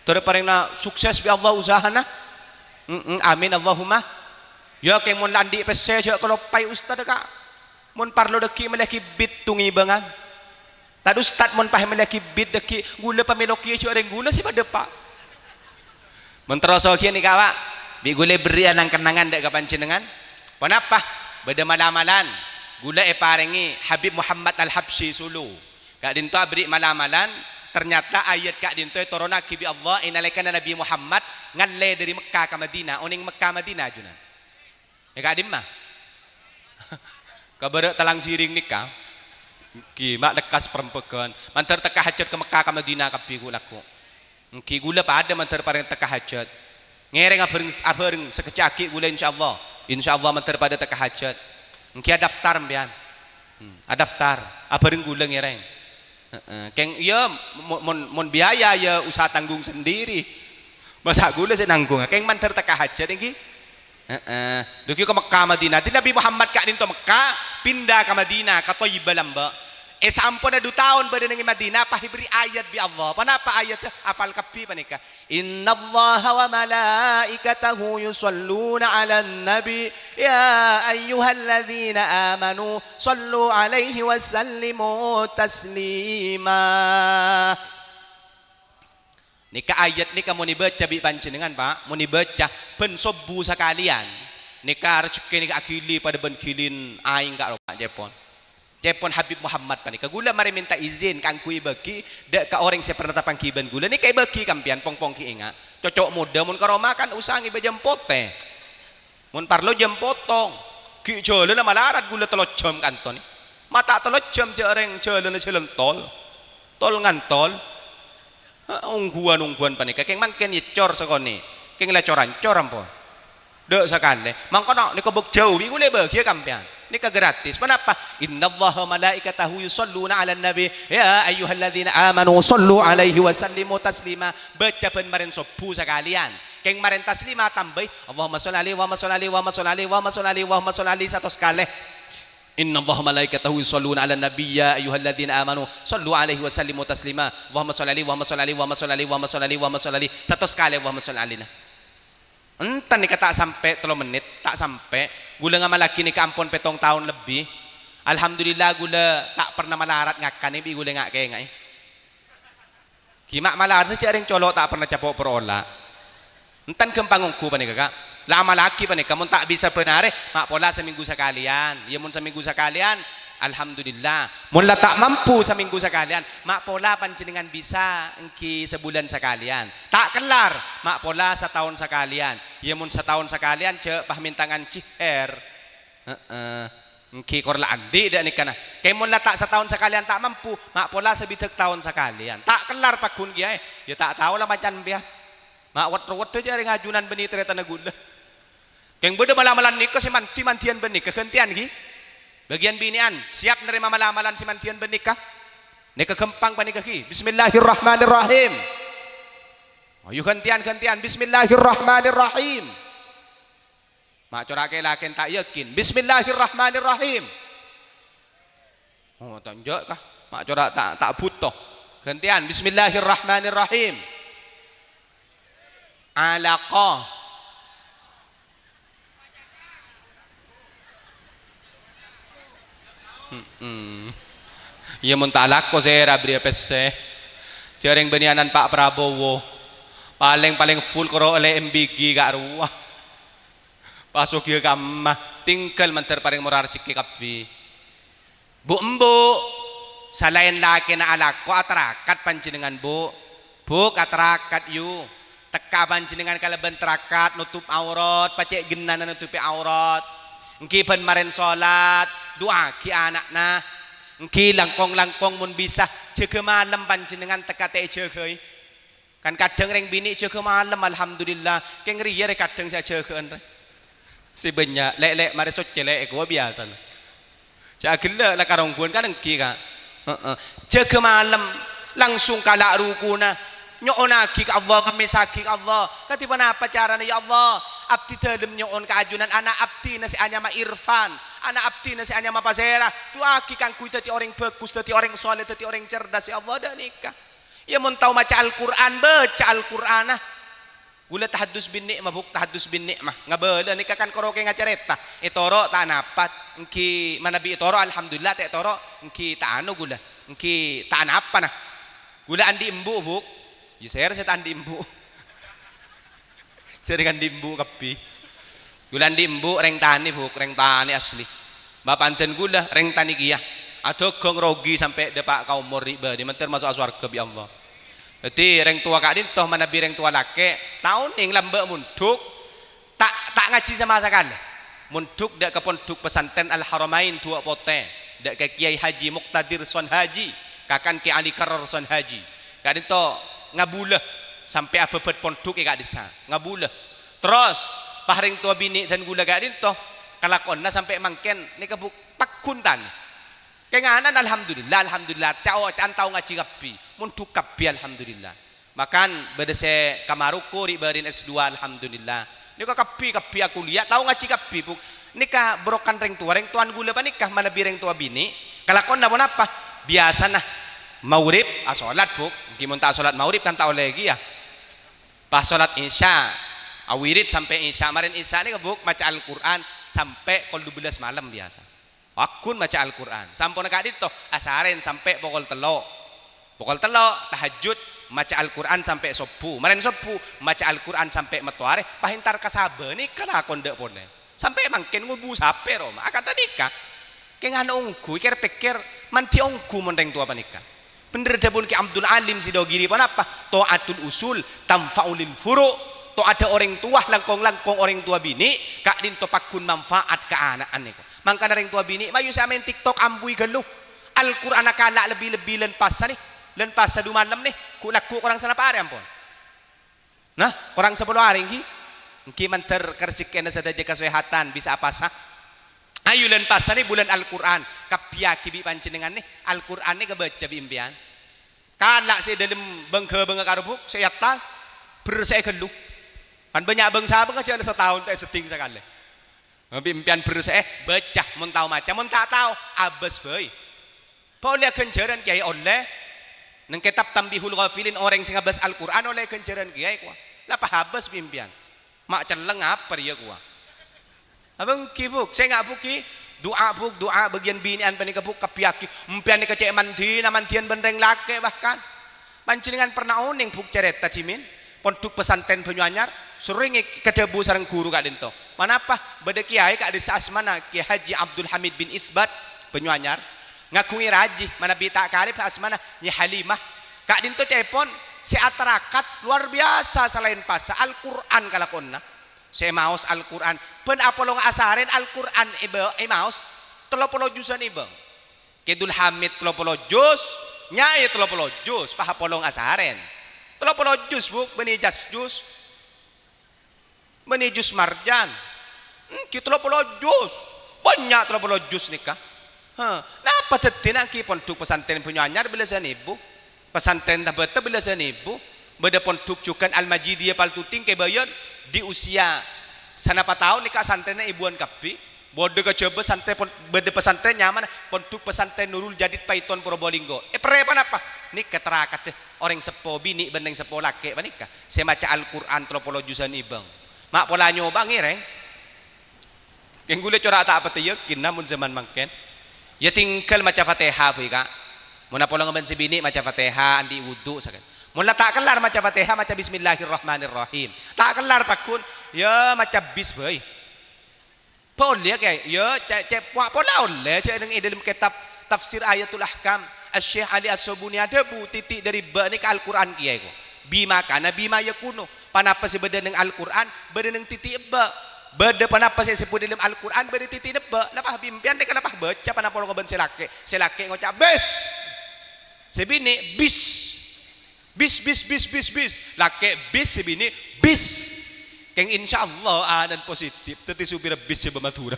Mandhâr parèngna sukses bi' Allah usahana. Mm-mm, amin, Allahumma. Ya, kèng mon la andi' pèssè, jhâ' kaloppaè ustad, Ka'. Mon parlo dhâggi' mellèaghi bit tong-ngibângan. Tad ustad mon pas mellèaghi bit dhâggi', ghulâ pamèlokè jhâ' orèng ghulâ sè padâ, Pa'. Mon terro soghi nèka, Pa', bi' ghulâ èberri'â nang-kennangan dâ' ka panjhennengan. Ponapa? Bâdâ mal-amalan ghulâ èparèngè Habib Muhammad Al-Habsyi Sulu. Ka'dinto aberri' mal-amalan, ternyata ayat ka'dinto ètoronnaghi bi' Allah è nalèkana Nabbhi Muhammad ngallè dâri Mekka ka Madinah, onèng Mekka Madinah, ajunan. È ka'dimma? Ka bârâ' Talang Siring nèka. Èngghi, ma' lekkas parembhâghân. Mandhâr tekka hajhât ka Mekka, ka Madinah kabbhi ghu-, lagghu'. Èngghi, ghulâ padâ mandhâr parèng tekka hajhât. Ngèrèng abhâreng, abhâreng sakejjhâ' aghi' ghulâ, insyaallah. Insyaallah mandhâr padâ tekka hajhât. Èngghi, adaftar, sampèyan. Hmm, adaftar. Abhâreng ghulâ ngèrèng. Heeh, kèng, iyâ, mo-, mon, mon biaya, ya usaha tanggung sendiri. Masa' ghulâ sè nanggung, kèng mandhâr tekka hajhât èngghi. Heeh, dhâggi' ka Mekka, Madinah. Dhâddhi Nabbhi Muhammad ka'dinto Mekka, pinda ka Madinah, ka Thaibah lambâ'. È samponna du taon bâdâ neng è Madinah, pas èberri' ayat bi' Allah. Ponapa ayatta? Apal kabbhi panèka. Innallaha wa malaikatahu yusalluna 'alan nabi, ya ayyuhalladzina amanu sallu 'alaihi wa sallimu taslima. Nèka ayat nèka mon èbâca bi' panjhennengan, Pa', mon èbâca bân sobbhu sakalèyan, nèka rejhekkè nèka aghili padâ bân ghilin aèng ka'rowa, ca'èpon. Ca'èpon Habib Muhammad panèka, ghulâ marè mènta izin kaangghuy èbâghi dâ' ka orèng sè parna tapangghi bân ghulâ. Nèka èbâghi ka sampèyan, pong-pong ghi' enga'. Coco' modâ mon ka roma kan usaha ngibâ jâm potè. Mon parlo jâm potong. Ghi' jhâlânna malarat ghulâ tello jâm kanto nè. Ma' ta' tello jâm jhâ' orèng jhâlânna jhâlân tol. Tol ngantol. Ha, ongghuwân-ongghuwân panèka kèng mangkèn ècor sakonè'. Kèng la cor-ancor ampon. Dâ' sakalè. Mangkana nèka bâk jhâu bi' ghulâ èbâghiyâ ka sampèyan. Nèka gratis. Ponapa? Innallaha wa malaikatahu yusalluna 'alan nabi. Ya ayyuhalladzina amanu sallu 'alaihi wa sallimu taslima. Bâca bân marèn sobbhu sakalèyan. Kèng marèn taslima tambâi. Allahumma shalli 'alaihi, Allahumma shalli 'alaihi, Allahumma shalli 'alaihi, Allahumma shalli 'alaihi, Allahumma shalli 'alaihi, satos kalè. Innallaha malaikatahu yusalluna 'alan nabi, ya ayyuhalladzina amanu sallu 'alaihi wa sallimu taslima. Allahumma shalli 'alaihi, Allahumma shalli 'alaihi, Allahumma shalli 'alaihi, Allahumma shalli 'alaihi, Allahumma shalli 'alaihi, satos kalè Allahumma shalli 'alaina. Enten nèka ta' sampè' tello mennit, ta' sampè'. Ghulâ ngamallaghi nèka ampon pèttong taon lebbi. Alhamdulillah, ghulâ ta' parna malarat ngakanè bi' ghulâ nga'-kènga'è. Ghi' ma' malarat jhâ' rèng colo' ta' parna capo' porola. Enten ghâmpang ongghu panèka, Ka'. La amallaghi panèka, mon ta' bisa bân arè, ma' pola samènggu sakalèyan. Iyâ, mon samènggu sakalèyan, alhamdulillah. Mon la ta' mampu samènggu sakalèyan, ma' pola panjhennengan bisa èngghi sabulân sakalèyan. Ta' kellar, ma' pola sataon sakalèyan. Iyâ, mon sataon sakalèyan, jhâ' pas mènta nganjhiyâr. Heeh. Èngghi kor la andi' dâ' nèka, nah. Kèng mon la ta' sataon sakalèyan ta' mampu, ma' pola sabidhâk taon sakalèyan. Ta' kellar pagghun kèyaè. Iyâ ta' tao la macan pèya. Ma' wet-rowet jhâ' rèng ajunan bânnè tarètanna ghulâ. Kèng bâdâ mal-amalan nèka sè mandhi-mandhiyân bân nèka ghântèyan, ghi. Bâgiyân binè'an, siap narèma mal-amalan sè mandhiyân bân nèka? Nèka ghâmpang panèka, ghi. Bismillahirrahmanirrahim. Ayo ghântèyan, ghântèyan. Bismillahirrahmanirrahim. Ma' cora' kè-lakèn ta' yakin. Bismillahirrahmanirrahim. Oh, ta' enjâ', Ka'. Ma' cora' ta', ta' bhuto. Ghântèyan. Bismillahirrahmanirrahim. Alaqah. Mm-mm. Iyâ, mon ta' alako sèra aberri'â pèssè. Jhâ' rèng bânnè'anan Pak Prabowo. Palèng-palèng full karo ollè M B G ka'rowa. Pas sogiyâ kamma, tinggal mandhâr parèng mora rejhekkè kabbhi. Bu'-embu', salaèn lakèna alako atarakat panjhennengan, Bu'. Bu', katarakat, yu. Tekka panjhennengan kalabân tarakat, notop aurat, pacè' gennana notopè aurat. Èngghi bân marèn solat, du'aaghi ana'na. Èngghi langkong-langkong mon bisa, jâgâ malem panjhennengan tekka ta' èjâgâi. Kan kadhâng rèng binè' jâgâ malem, alhamdulillah. Kèng rèya rè kadhâng sè ajâgâ'ân rè. Sè bânnya', lè'-lè' marè soccè lè' èkowa biyasana. Jâ' ghellâ' la karongguwân kan èngghi, Ka'. Heeh. Jâgâ malem, langsung kala' rukuna. Nyo'onnaghi ka Allah, ngemmèsaghi ka Allah. Kadhi ponapa carana, "Ya Allah, abdhi dhâlem nyo'on ka ajunan ana' abdhina sè anyama Irfan, ana' abdhina sè anyama Pasèra. Du'aaghi kaangghuy dhâddhi orèng bhâghus, dhâddhi orèng sholeh, dhâddhi orèng cerdas, ya Allah, dâ' nèka." Iyâ, mon tao maca Al-Qur'an, baca Al-Qur'anna. Ghulâ tahajjud binè' mah, Bu', tahajjud binè' mah. Ngabâlâ nèka kan karo kè ngacarèta. Ètoro' ta' napa, èngghi manabi ètoro', alhamdulillah, ta' ètoro', èngghi ta' anu ghulâ, èngghi ta' napa, nah. Ghulâ andi' embu', Bu'. Iyâ, sèra sè ta' andi' embu'. Jârèng andi' embu' kabbhi. Ghulâ andi' embu' rèng tanè, Bu', rèng tanè asli. Bapa'an dân ghulâ rèng tanè kèya. Adhâghâng rogi sampè' dâpa' ka omor ri' bâdhi, mandhâr maso'a sowarghâ bi' Allah. Dhâddhi, rèng towa ka'dinto manabi rèng towa lakè', ta' onèng lambâ' mondhuk, ta', ta' ngajhi sama sakalè. Mondhuk dâ' ka pondhuk pesantren Al-Haramain Duwâ' Potè, dâ' ka Kèyaè Haji Muqtadir Son Haji, kakan Kè Ali Karrar Son Haji. Ka'dinto ngabulâ sampè' abâbât pondhuk è ka'dissa', ngabulâ. Terros, pas rèng towa binè' dân ghulâ ka'dinto, kalakowanna sampè' mangkèn nèka Bu-, pagghun tanè. Kènganan, alhamdulillah, alhamdulillah, ca'-oca'an tao ngajhi kabbhi, mondhuk kabbhi, alhamdulillah. Bahkan bâdâ sè ka Maroko ri'-bâri'na S dua, alhamdulillah. Nèka kabbhi, kabbhi akuliyah, tao ngajhi kabbhi, Bu'. Nèka bhârokana rèng towa, rèng towana ghulâ panèka manabi rèng towa binè'. Kalakowanna ponapa? Biyasana maghrib asolat, Bu'. Èngghi mon ta' asolat maghrib kan ta' ollè kèya. Pas solat Isya, awirid sampè' Isya. Marèn Isya nèka, Bu', maca Al-Qur'an sampè' kol dubellâs malem biyasa. Pagghun maca Al-Qur'an. Samponna ka'dinto, asarèn sampè' pokol tello'. Pokol tello', tahajjud, maca Al-Qur'an sampè' sobbhu. Marèn sobbhu, maca Al-Qur'an sampè' mattoarè, pas entar ka sabâ nèka lakon dâ' polè. Sampè' mangkèn ngobu sapè, roma? Akanta nèka. Kèngana ongghu, kèr-pèkkèr, mandhi ongghu mon rèng towa panèka. Bhendher dhâbuna Kè Abdul Alim Sidogiri, ponapa? "Ta'atul usul tanfa'u lil furu'." To'adda orèng towa, langkong-langkong orèng towa binè', ka'dinto pagghun manfaat ka ana'na nèko. Mangkana rèng towa binè', mayu sè amèn TikTok ambuy ghâllu. Al-Qur'anna kala' lebbi-lebbi lân pasa nè, lân pasa du malem nè, ghu'-lagghu' korang sanapa arè ampon. Nah, korang sapolo arè, èngghi? Èngghi mandhâr karejekkèna sadhâjâ kasehatan bisa apasa. Ayu, lân pasa nè bulân Al-Qur'an, kabbhiyâghi bi' panjhennengngan nè, Al-Qur'an nè kabâca bi' empèyan. Kala' sè è dâlem bâng-ghâbângnga karo Bu', sè è attas, berse'è ghâllu. Kan bânnya' bâng-sabâng jhâ' la sataon ta' èsedding sakalè. Bi' empèyan berse'è, bâca, mon tao maca, mon ta' tao, abâs bhâi. Bâ' ollè ghânjhârân kèyaè ollè. Neng kètab Tanbihul Ghafilin, orèng sè ngabâs Al-Qur'an ollè ghânjhârân kèyaè kowa. La pas abâs bi' empèyan. Ma' celleng apa rèya kowa? Abâ' èngghi, Bu'. Sènga', Bu', ghi. Du'a, Bu', du'a bâgiyân binè'an panèka, Bu', kabbhiyâghi. Empèyan nèka cè' mandhina, mandhiyân bân rèng lakè' bahkan. Panjhennengngan pernah onèng, Bu', carèta dhimèn? Pondhuk Pesantren Banyuanyar, serrèng èkadhâbu sareng ghuru ka'dinto. Ponapa? Bâdâ kèyaè ka'dissa' asmana Kèyaè Haji Abdul Hamid bin Itsbat, Banyuanyar. Ngaghungè rajhi, manabi ta' karèp asmana Nyi Halimah. Ka'dinto ca'èpon sè atarakat luar biasa, salaèn pasa Al-Qur'an kalakowanna. Sè èmaos Al-Qur'an, bân apolong asarèn Al-Qur'an èbâ-, èmaos tello polo juzan èbâng. Kè Dul Hamid tello polo juz, Nyaè tello polo juz, pas apolong asarèn. Tello polo juz, Bu', bânnè jas juz. Bânnè juz marjan. Èngghi tello polo juz. Bânnya' tello polo juz nèka. Hah, napa dhâddhina èngghi Pondhuk Pesantren Banyuanyar bellâsân èbu? Pesantren Tabata bellâsân èbu? Bâdâ Pondhuk Jhughân Al-Majidiyah Paltuting Kebayon di usia sanapa taon nèka santrèna èbuwân kabbhi. Bâdâ kajhâbhâ santrè pon-, bâdâ pesantren nyamana Pondhuk Pesantren Nurul Jadid Paiton Probolinggo. Èperrè ponapa? Nèka tarakaddhâ orèng seppo binè' bân rèng seppo lakè' panèka sè maca Al-Qur'an tello polo juzan èbâng. Ma' pola nyoba ngèrèng. Kèng ghulâ cora' ta' patè yakin, namong zaman mangkèn. Iyâ tinggal maca Fatihah bhâi, Ka'. Mon apolong bân sè binè' maca Fatihah, andi' wudu' sakèn. Mon la ta' kellar maca Fatihah, maca Bismillahirrahmanirrahim. Ta' kellar pagghun, iyâ maca bis bhâi. Bâ' ollè, Kèyaè? Iyâ, cè', cè' powa pola ollè, cè' neng è dâlem kètab Tafsir Ayatul Ahkam, Asy-Syaikh Ali As-Sabuni adhâbu, titi' dâri bâ' nèka Al-Qur'an kèyaè ko. Bima kana bima yakunu. Ponapa sè bâdâ neng Al-Qur'an, bâdâ neng titi' bâ'. Bâdâ ponapa sè èsebbhut dâlem Al-Qur'an, bâdâ titi'na bâ'. La pas bi' empèyan nèka la pas bâca ponapa polong bân sè lakè'. Sè lakè' ngoca', "Bis!" Sè binè', "Bis!" Bis, bis, bis, bis, bis. Lakè' bis, sè binè', "Bis!" Kèng insyaallah ana'na positif, dhâddhi supir bis sè bâ Madhurâ.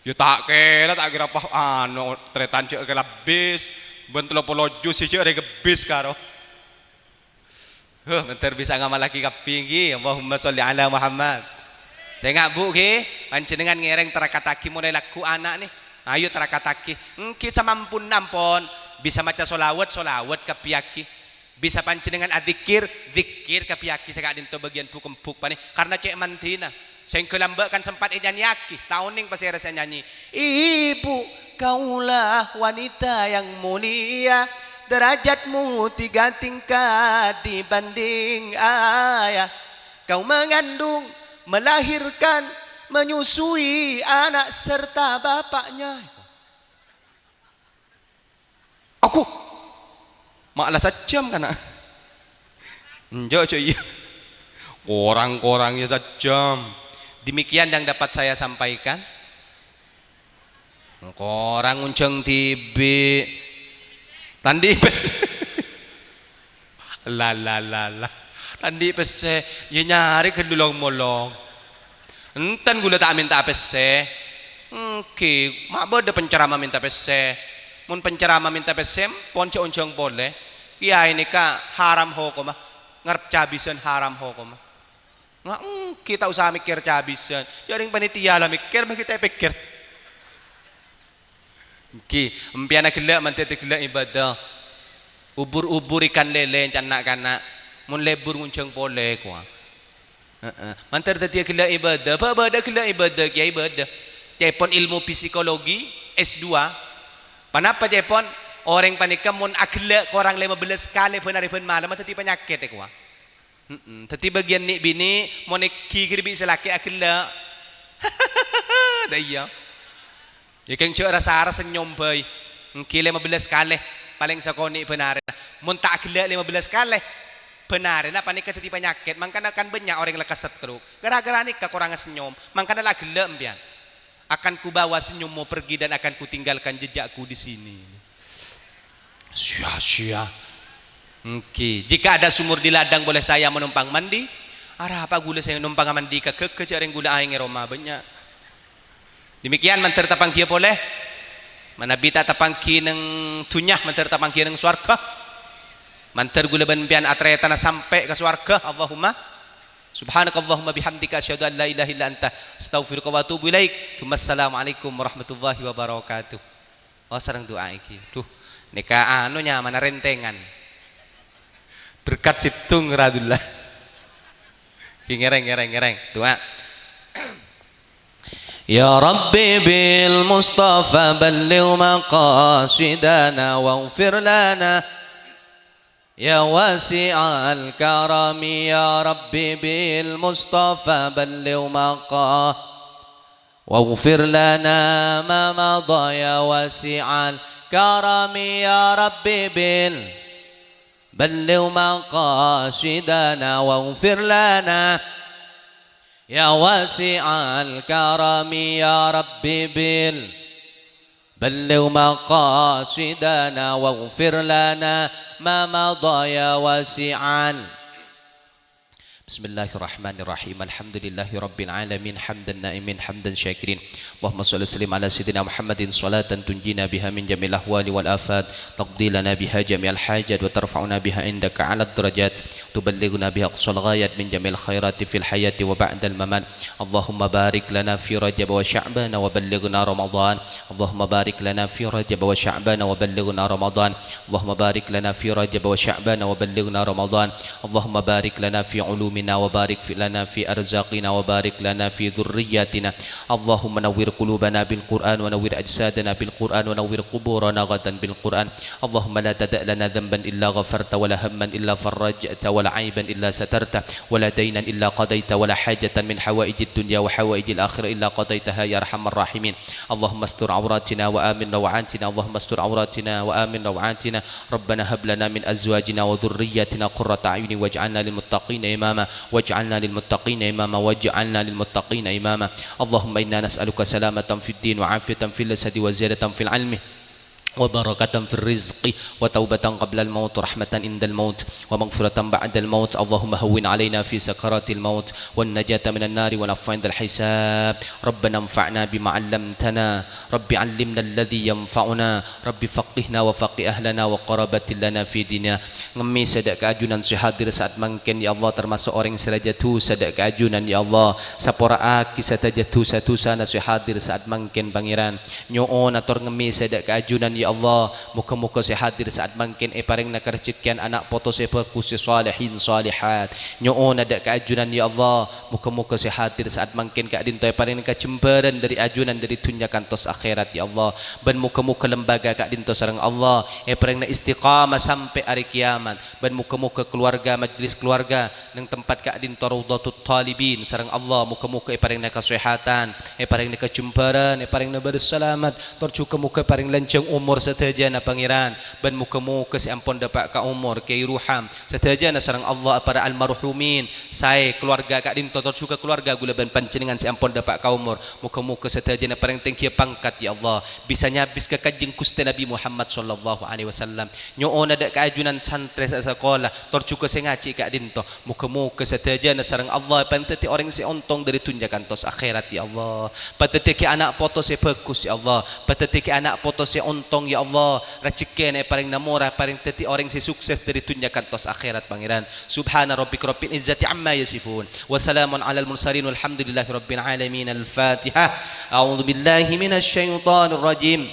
Iyâ ta' kèra, ta' kèra pas, ano, tarètan jhâ' kèra bis, bân tello polo juz sè jhâ' rèya bis karo. Huh, mandhâr bisa ngamallaghi kabbhi, ghi. Allahumma sholli ala Muhammad. Sènga', Bu, ghi. Panjhennengngan ngèrèng, tarakattaghi molaè lagghu ana', nè. Ayo, tarakattaghi. Èngghi samampuna, ampon. Bisa maca sholawat, sholawat kabbhiyaghi. Bisa panjhennengngan adzikir, dzikir kabbhiyaghi sè ka'dinto bâgiyân buk-embuk panè, karna cè' mandhina. Sèngghâ lambâ' kan sempat ènyanyiyaghi, ta' onèng pasèra sè nyanyi. Ibu, kaulah wanita yang mulia, derajatmu tiga tingkat dibanding ayah. Kau mengandung, melahirkan, menyusui anak serta bapaknya. Aku, ma' la sajjhâm, kana'? Enjâ', jâ' iyâ. Korang-korang iyâ sajjhâm. Demikian yang dapat saya sampaikan. Korang ngonjhâng dhibi'. Tandhi' pèssè. La, la, la, la. Tandhi' pèssè. Iyâ nyarè ghâllu long-molong. Enten ghulâ ta' mènta'a pèssè. Èngghi, ma' bâdâ penceramah mènta pèssè. Mon penceramah mènta pèssè, ampon jhâ' onjhâng polè. Kèyaè nèka haram hokomma. Ngarep cabisân haram hokomma. Nga' èngghi ta' osa mèkkèr cabisân. Jhâ' rèng panitia la mèkkèr, ma' ghi' ta' èpèkkèr. Èngghi, empèyan aghellâ' mandhâr aghellâ' ibadah. Ubur-ubur ikan lele, can na'-kana'. Mon lebur ngonjhâng polè, kowa. Heeh. Mandhâr dhâddhi aghellâ' ibadah. Bâ-, bâdâ aghellâ' ibadah, kèyaè bâdâ. Ca'èpon ilmu psikologi S dua. Ponapa ca'èpon? Orèng panèka mon aghellâ' korang lèma bellâs kalè bân arè bân malem, dhâddhi panyakèt, è, kowa. Heeh. Dhâddhi bâgiyân nè'-binè', mon èngghi ghâri bi' sè lakè' aghellâ'. Dâ' iyâ. Yâ, kèng jhâ' ra-sara senyum bhâi. Èngghi lèma bellâs kalè, palèng sakonè' bân arèna. Mon ta' aghellâ' lèma bellâs kalè, bân arèna panèka dhâddhi panyakèt, mangkana kan bânnya' orèng lekkas stroke. Gara-gara nèka korangnga senyum, mangkana la aghellâ' empèyan. "Akan kubawa senyummu pergi dan akan kutinggalkan jejakku di sini." Sia-sia. Èngghi, jika ada sumur di ladang, boleh saya menumpang mandi? Arapa ghulâ sè nompang mandi ka ghâghâ, jhâ' rèng ghulâ aèng è roma bânnya'. Demikian mandhâr tapangghiyâ polè. Manabi ta' tapangghiyâ neng dhunnya, mandhâr tapangghiyâ neng sowarghâ. Mandhâr ghulâ bân empèyan atarètana sampè' ka sowarghâ. Allahumma. Subhanakallahumma bihamdika, asyhadu an la ilaha illa anta, astaghfiruka wa atubu ilaik. Tsumma assalamualaikum warahmatullahi wabarakatuh. Oh, sareng du'a èngghi. Duh, nèka anu nyamana rèntèngan. Berkat sèttong, radullah. Èngghi, ngèrèng, ngèrèng, ngèrèng. Du'a. Ya Rabbi bil Mustafa balligh maqasidana waghfir lana. Ya wasi'al karami, ya Rabbi bil Mustafa balligh maqa-, waghfir lana ma madha, ya wasi'al karami, ya Rabbi bil, balligh maqasidana waghfir lana. Ya wasi'al karami, ya Rabbi bil, balligh maqasidana waghfir lana ma madha, ya wasi'al. Bismillahirrahmanirrahim. Alhamdulillahi rabbil alamin, hamdan na'imin, hamdan syakirin. Allahumma shalli wa sallim ala sayyidina Muhammadin salatan tunjina biha min jami'il ahwali wal afat, taqdi lana biha jami'al hajat, wa tarfa'una biha indaka a'lad darajat, tuballighuna biha aqsal ghayat min jami'il khairati fil hayati wa ba'dal mamat. Allahumma barik lana fi Rajab wa Sya'ban wa ballighna Ramadan. Allahumma barik lana fi Rajab wa Sya'ban wa ballighna Ramadan. Allahumma barik lana fi Rajab wa Sya'ban wa ballighna Ramadan. Allahumma barik lana fi ulumina wa barik fi, lana fi arzaqina wa barik lana fi dzurriyyatina. Allahumma nawwir qulubana bil Qur'an wa nawwir ajsadana bil Qur'an wa nawwir quburana ghadan bil Qur'an. Allahumma la tada' lana dzanban illa ghafarta wa la hamman illa farrajta wa la aiban illa satarta wa la dainan illa qadaita wa la hajatan min hawaijid dunya wa hawaijil akhirah illa qadaitaha ya arhamar rahimin. Allahumma astur auratina wa amin rawatina. Allahumma astur auratina wa amin rawatina. Rabbana hab lana min azwajina wa dzurriyyatina qurrata a'yunin waj'alna lil muttaqina imama. Waj'alna lil muttaqina imama. Waj'alna lil muttaqina imama. Allahumma inna nas'aluka salamatan fid din wa afiyatan fil jasadi wa ziyadatan fil ilmi. وبركة في الرزق وتوبة قبل الموت ورحمة عند الموت ومغفرة بعد الموت. اللهم هون علينا في سكرات الموت والنجاة من النار والعفو عند الحساب. ربنا انفعنا بما علمتنا. رب علمنا الذي ينفعنا. رب فقهنا وفقه أهلنا وقرابة لنا في ديننا. Ngemmè sè dâ' kaajunan sè hadir saat mangkèn, ya Allah, tamaso' orèng sè rajâ dhusa dâ' kaajunan, ya Allah. Sapora'aghi sadhâjâ dhusa-dhusana sè hadir saat mangkèn, Pangèran. Nyo'ona tor ngemmè sè dâ' kaajunan, ya Allah. Moghâ-moghâ sè hadir saat mangkèn èparèngana karejjhekkèyan ana' poto sè bhâghus, sè salihin salihat. Nyo'ona dâ' kaajunan, ya Allah. Moghâ-moghâ sè hadir saat mangkèn ka'dinto èparèngana kajembhârân dâri ajunan dâri dhunnya kantos akhèrat, ya Allah. Bân moghâ-moghâ lembaga ka'dinto sareng Allah èparèngana istiqamah sampè' arè kiyamat. Bân moghâ-moghâ keluarga, majelis keluarga neng tempat ka'dinto Raudhatut Thalibin sareng Allah, moghâ-moghâ èparèngana kasehatan, èparèngana kajembhârân, èparèngana bârâs salamet, tor jhughân moghâ èparèng lanjhâng omor sadhâjâna, Pangèran. Bân moghâ-moghâ sè ampon dâpa' ka omor, Kèyaè Ruham, sadhâjâna sareng Allah, para almarhumin, saè keluarga ka'dinto, tor jhughân keluarga ghulâ bân panjhennengngan sè ampon dâpa' ka omor. Moghâ-moghâ sadhâjâna parèng tèngghiyâ pangkat, ya Allah, bisa nyabis ka Kanjeng Ghustè Nabbhi Muhammad sallallahu alaihi wasallam. Nyo'ona dâ' kaajunan santrè sè asakola, tor jhughân sè ngajhi ka'dinto. Moghâ-moghâ sadhâjâna sareng Allah èpadhâddhi orèng sè ontong dâri dhunnya kantos akhèrat, ya Allah. Padhâddhiyaghi ana' poto sè bhâghus, ya Allah. Padhâddhiyaghi ana' poto sè ontong, ya Allah. Rejhekkèna èparèngana mora, parèng dhâddhi orèng sè sukses dâri dhunnya kantos akhèrat, Pangèran. Subhana rabbika rabbil izzati amma yasifun. Wa salamun alal mursalin walhamdulillahi rabbil alamin. Al-Fatihah. A'udzu billahi minasy syaithanir rajim.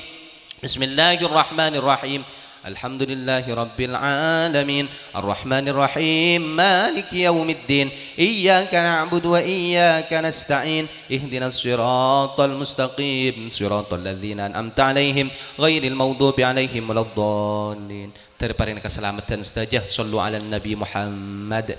Bismillahirrahmanirrahim. Alhamdulillahi rabbil alamin. Arrahmanir rahim. Maliki yaumiddin. Iyyaka na'budu wa iyyaka nasta'in. Ihdinas siratal mustaqim. Siratal ladzina an'amta 'alaihim ghairil maghdubi 'alaihim waladdallin. Dâri parèngana kasalameddhân sadhâjâ, shallu 'alan Nabi Muhammad.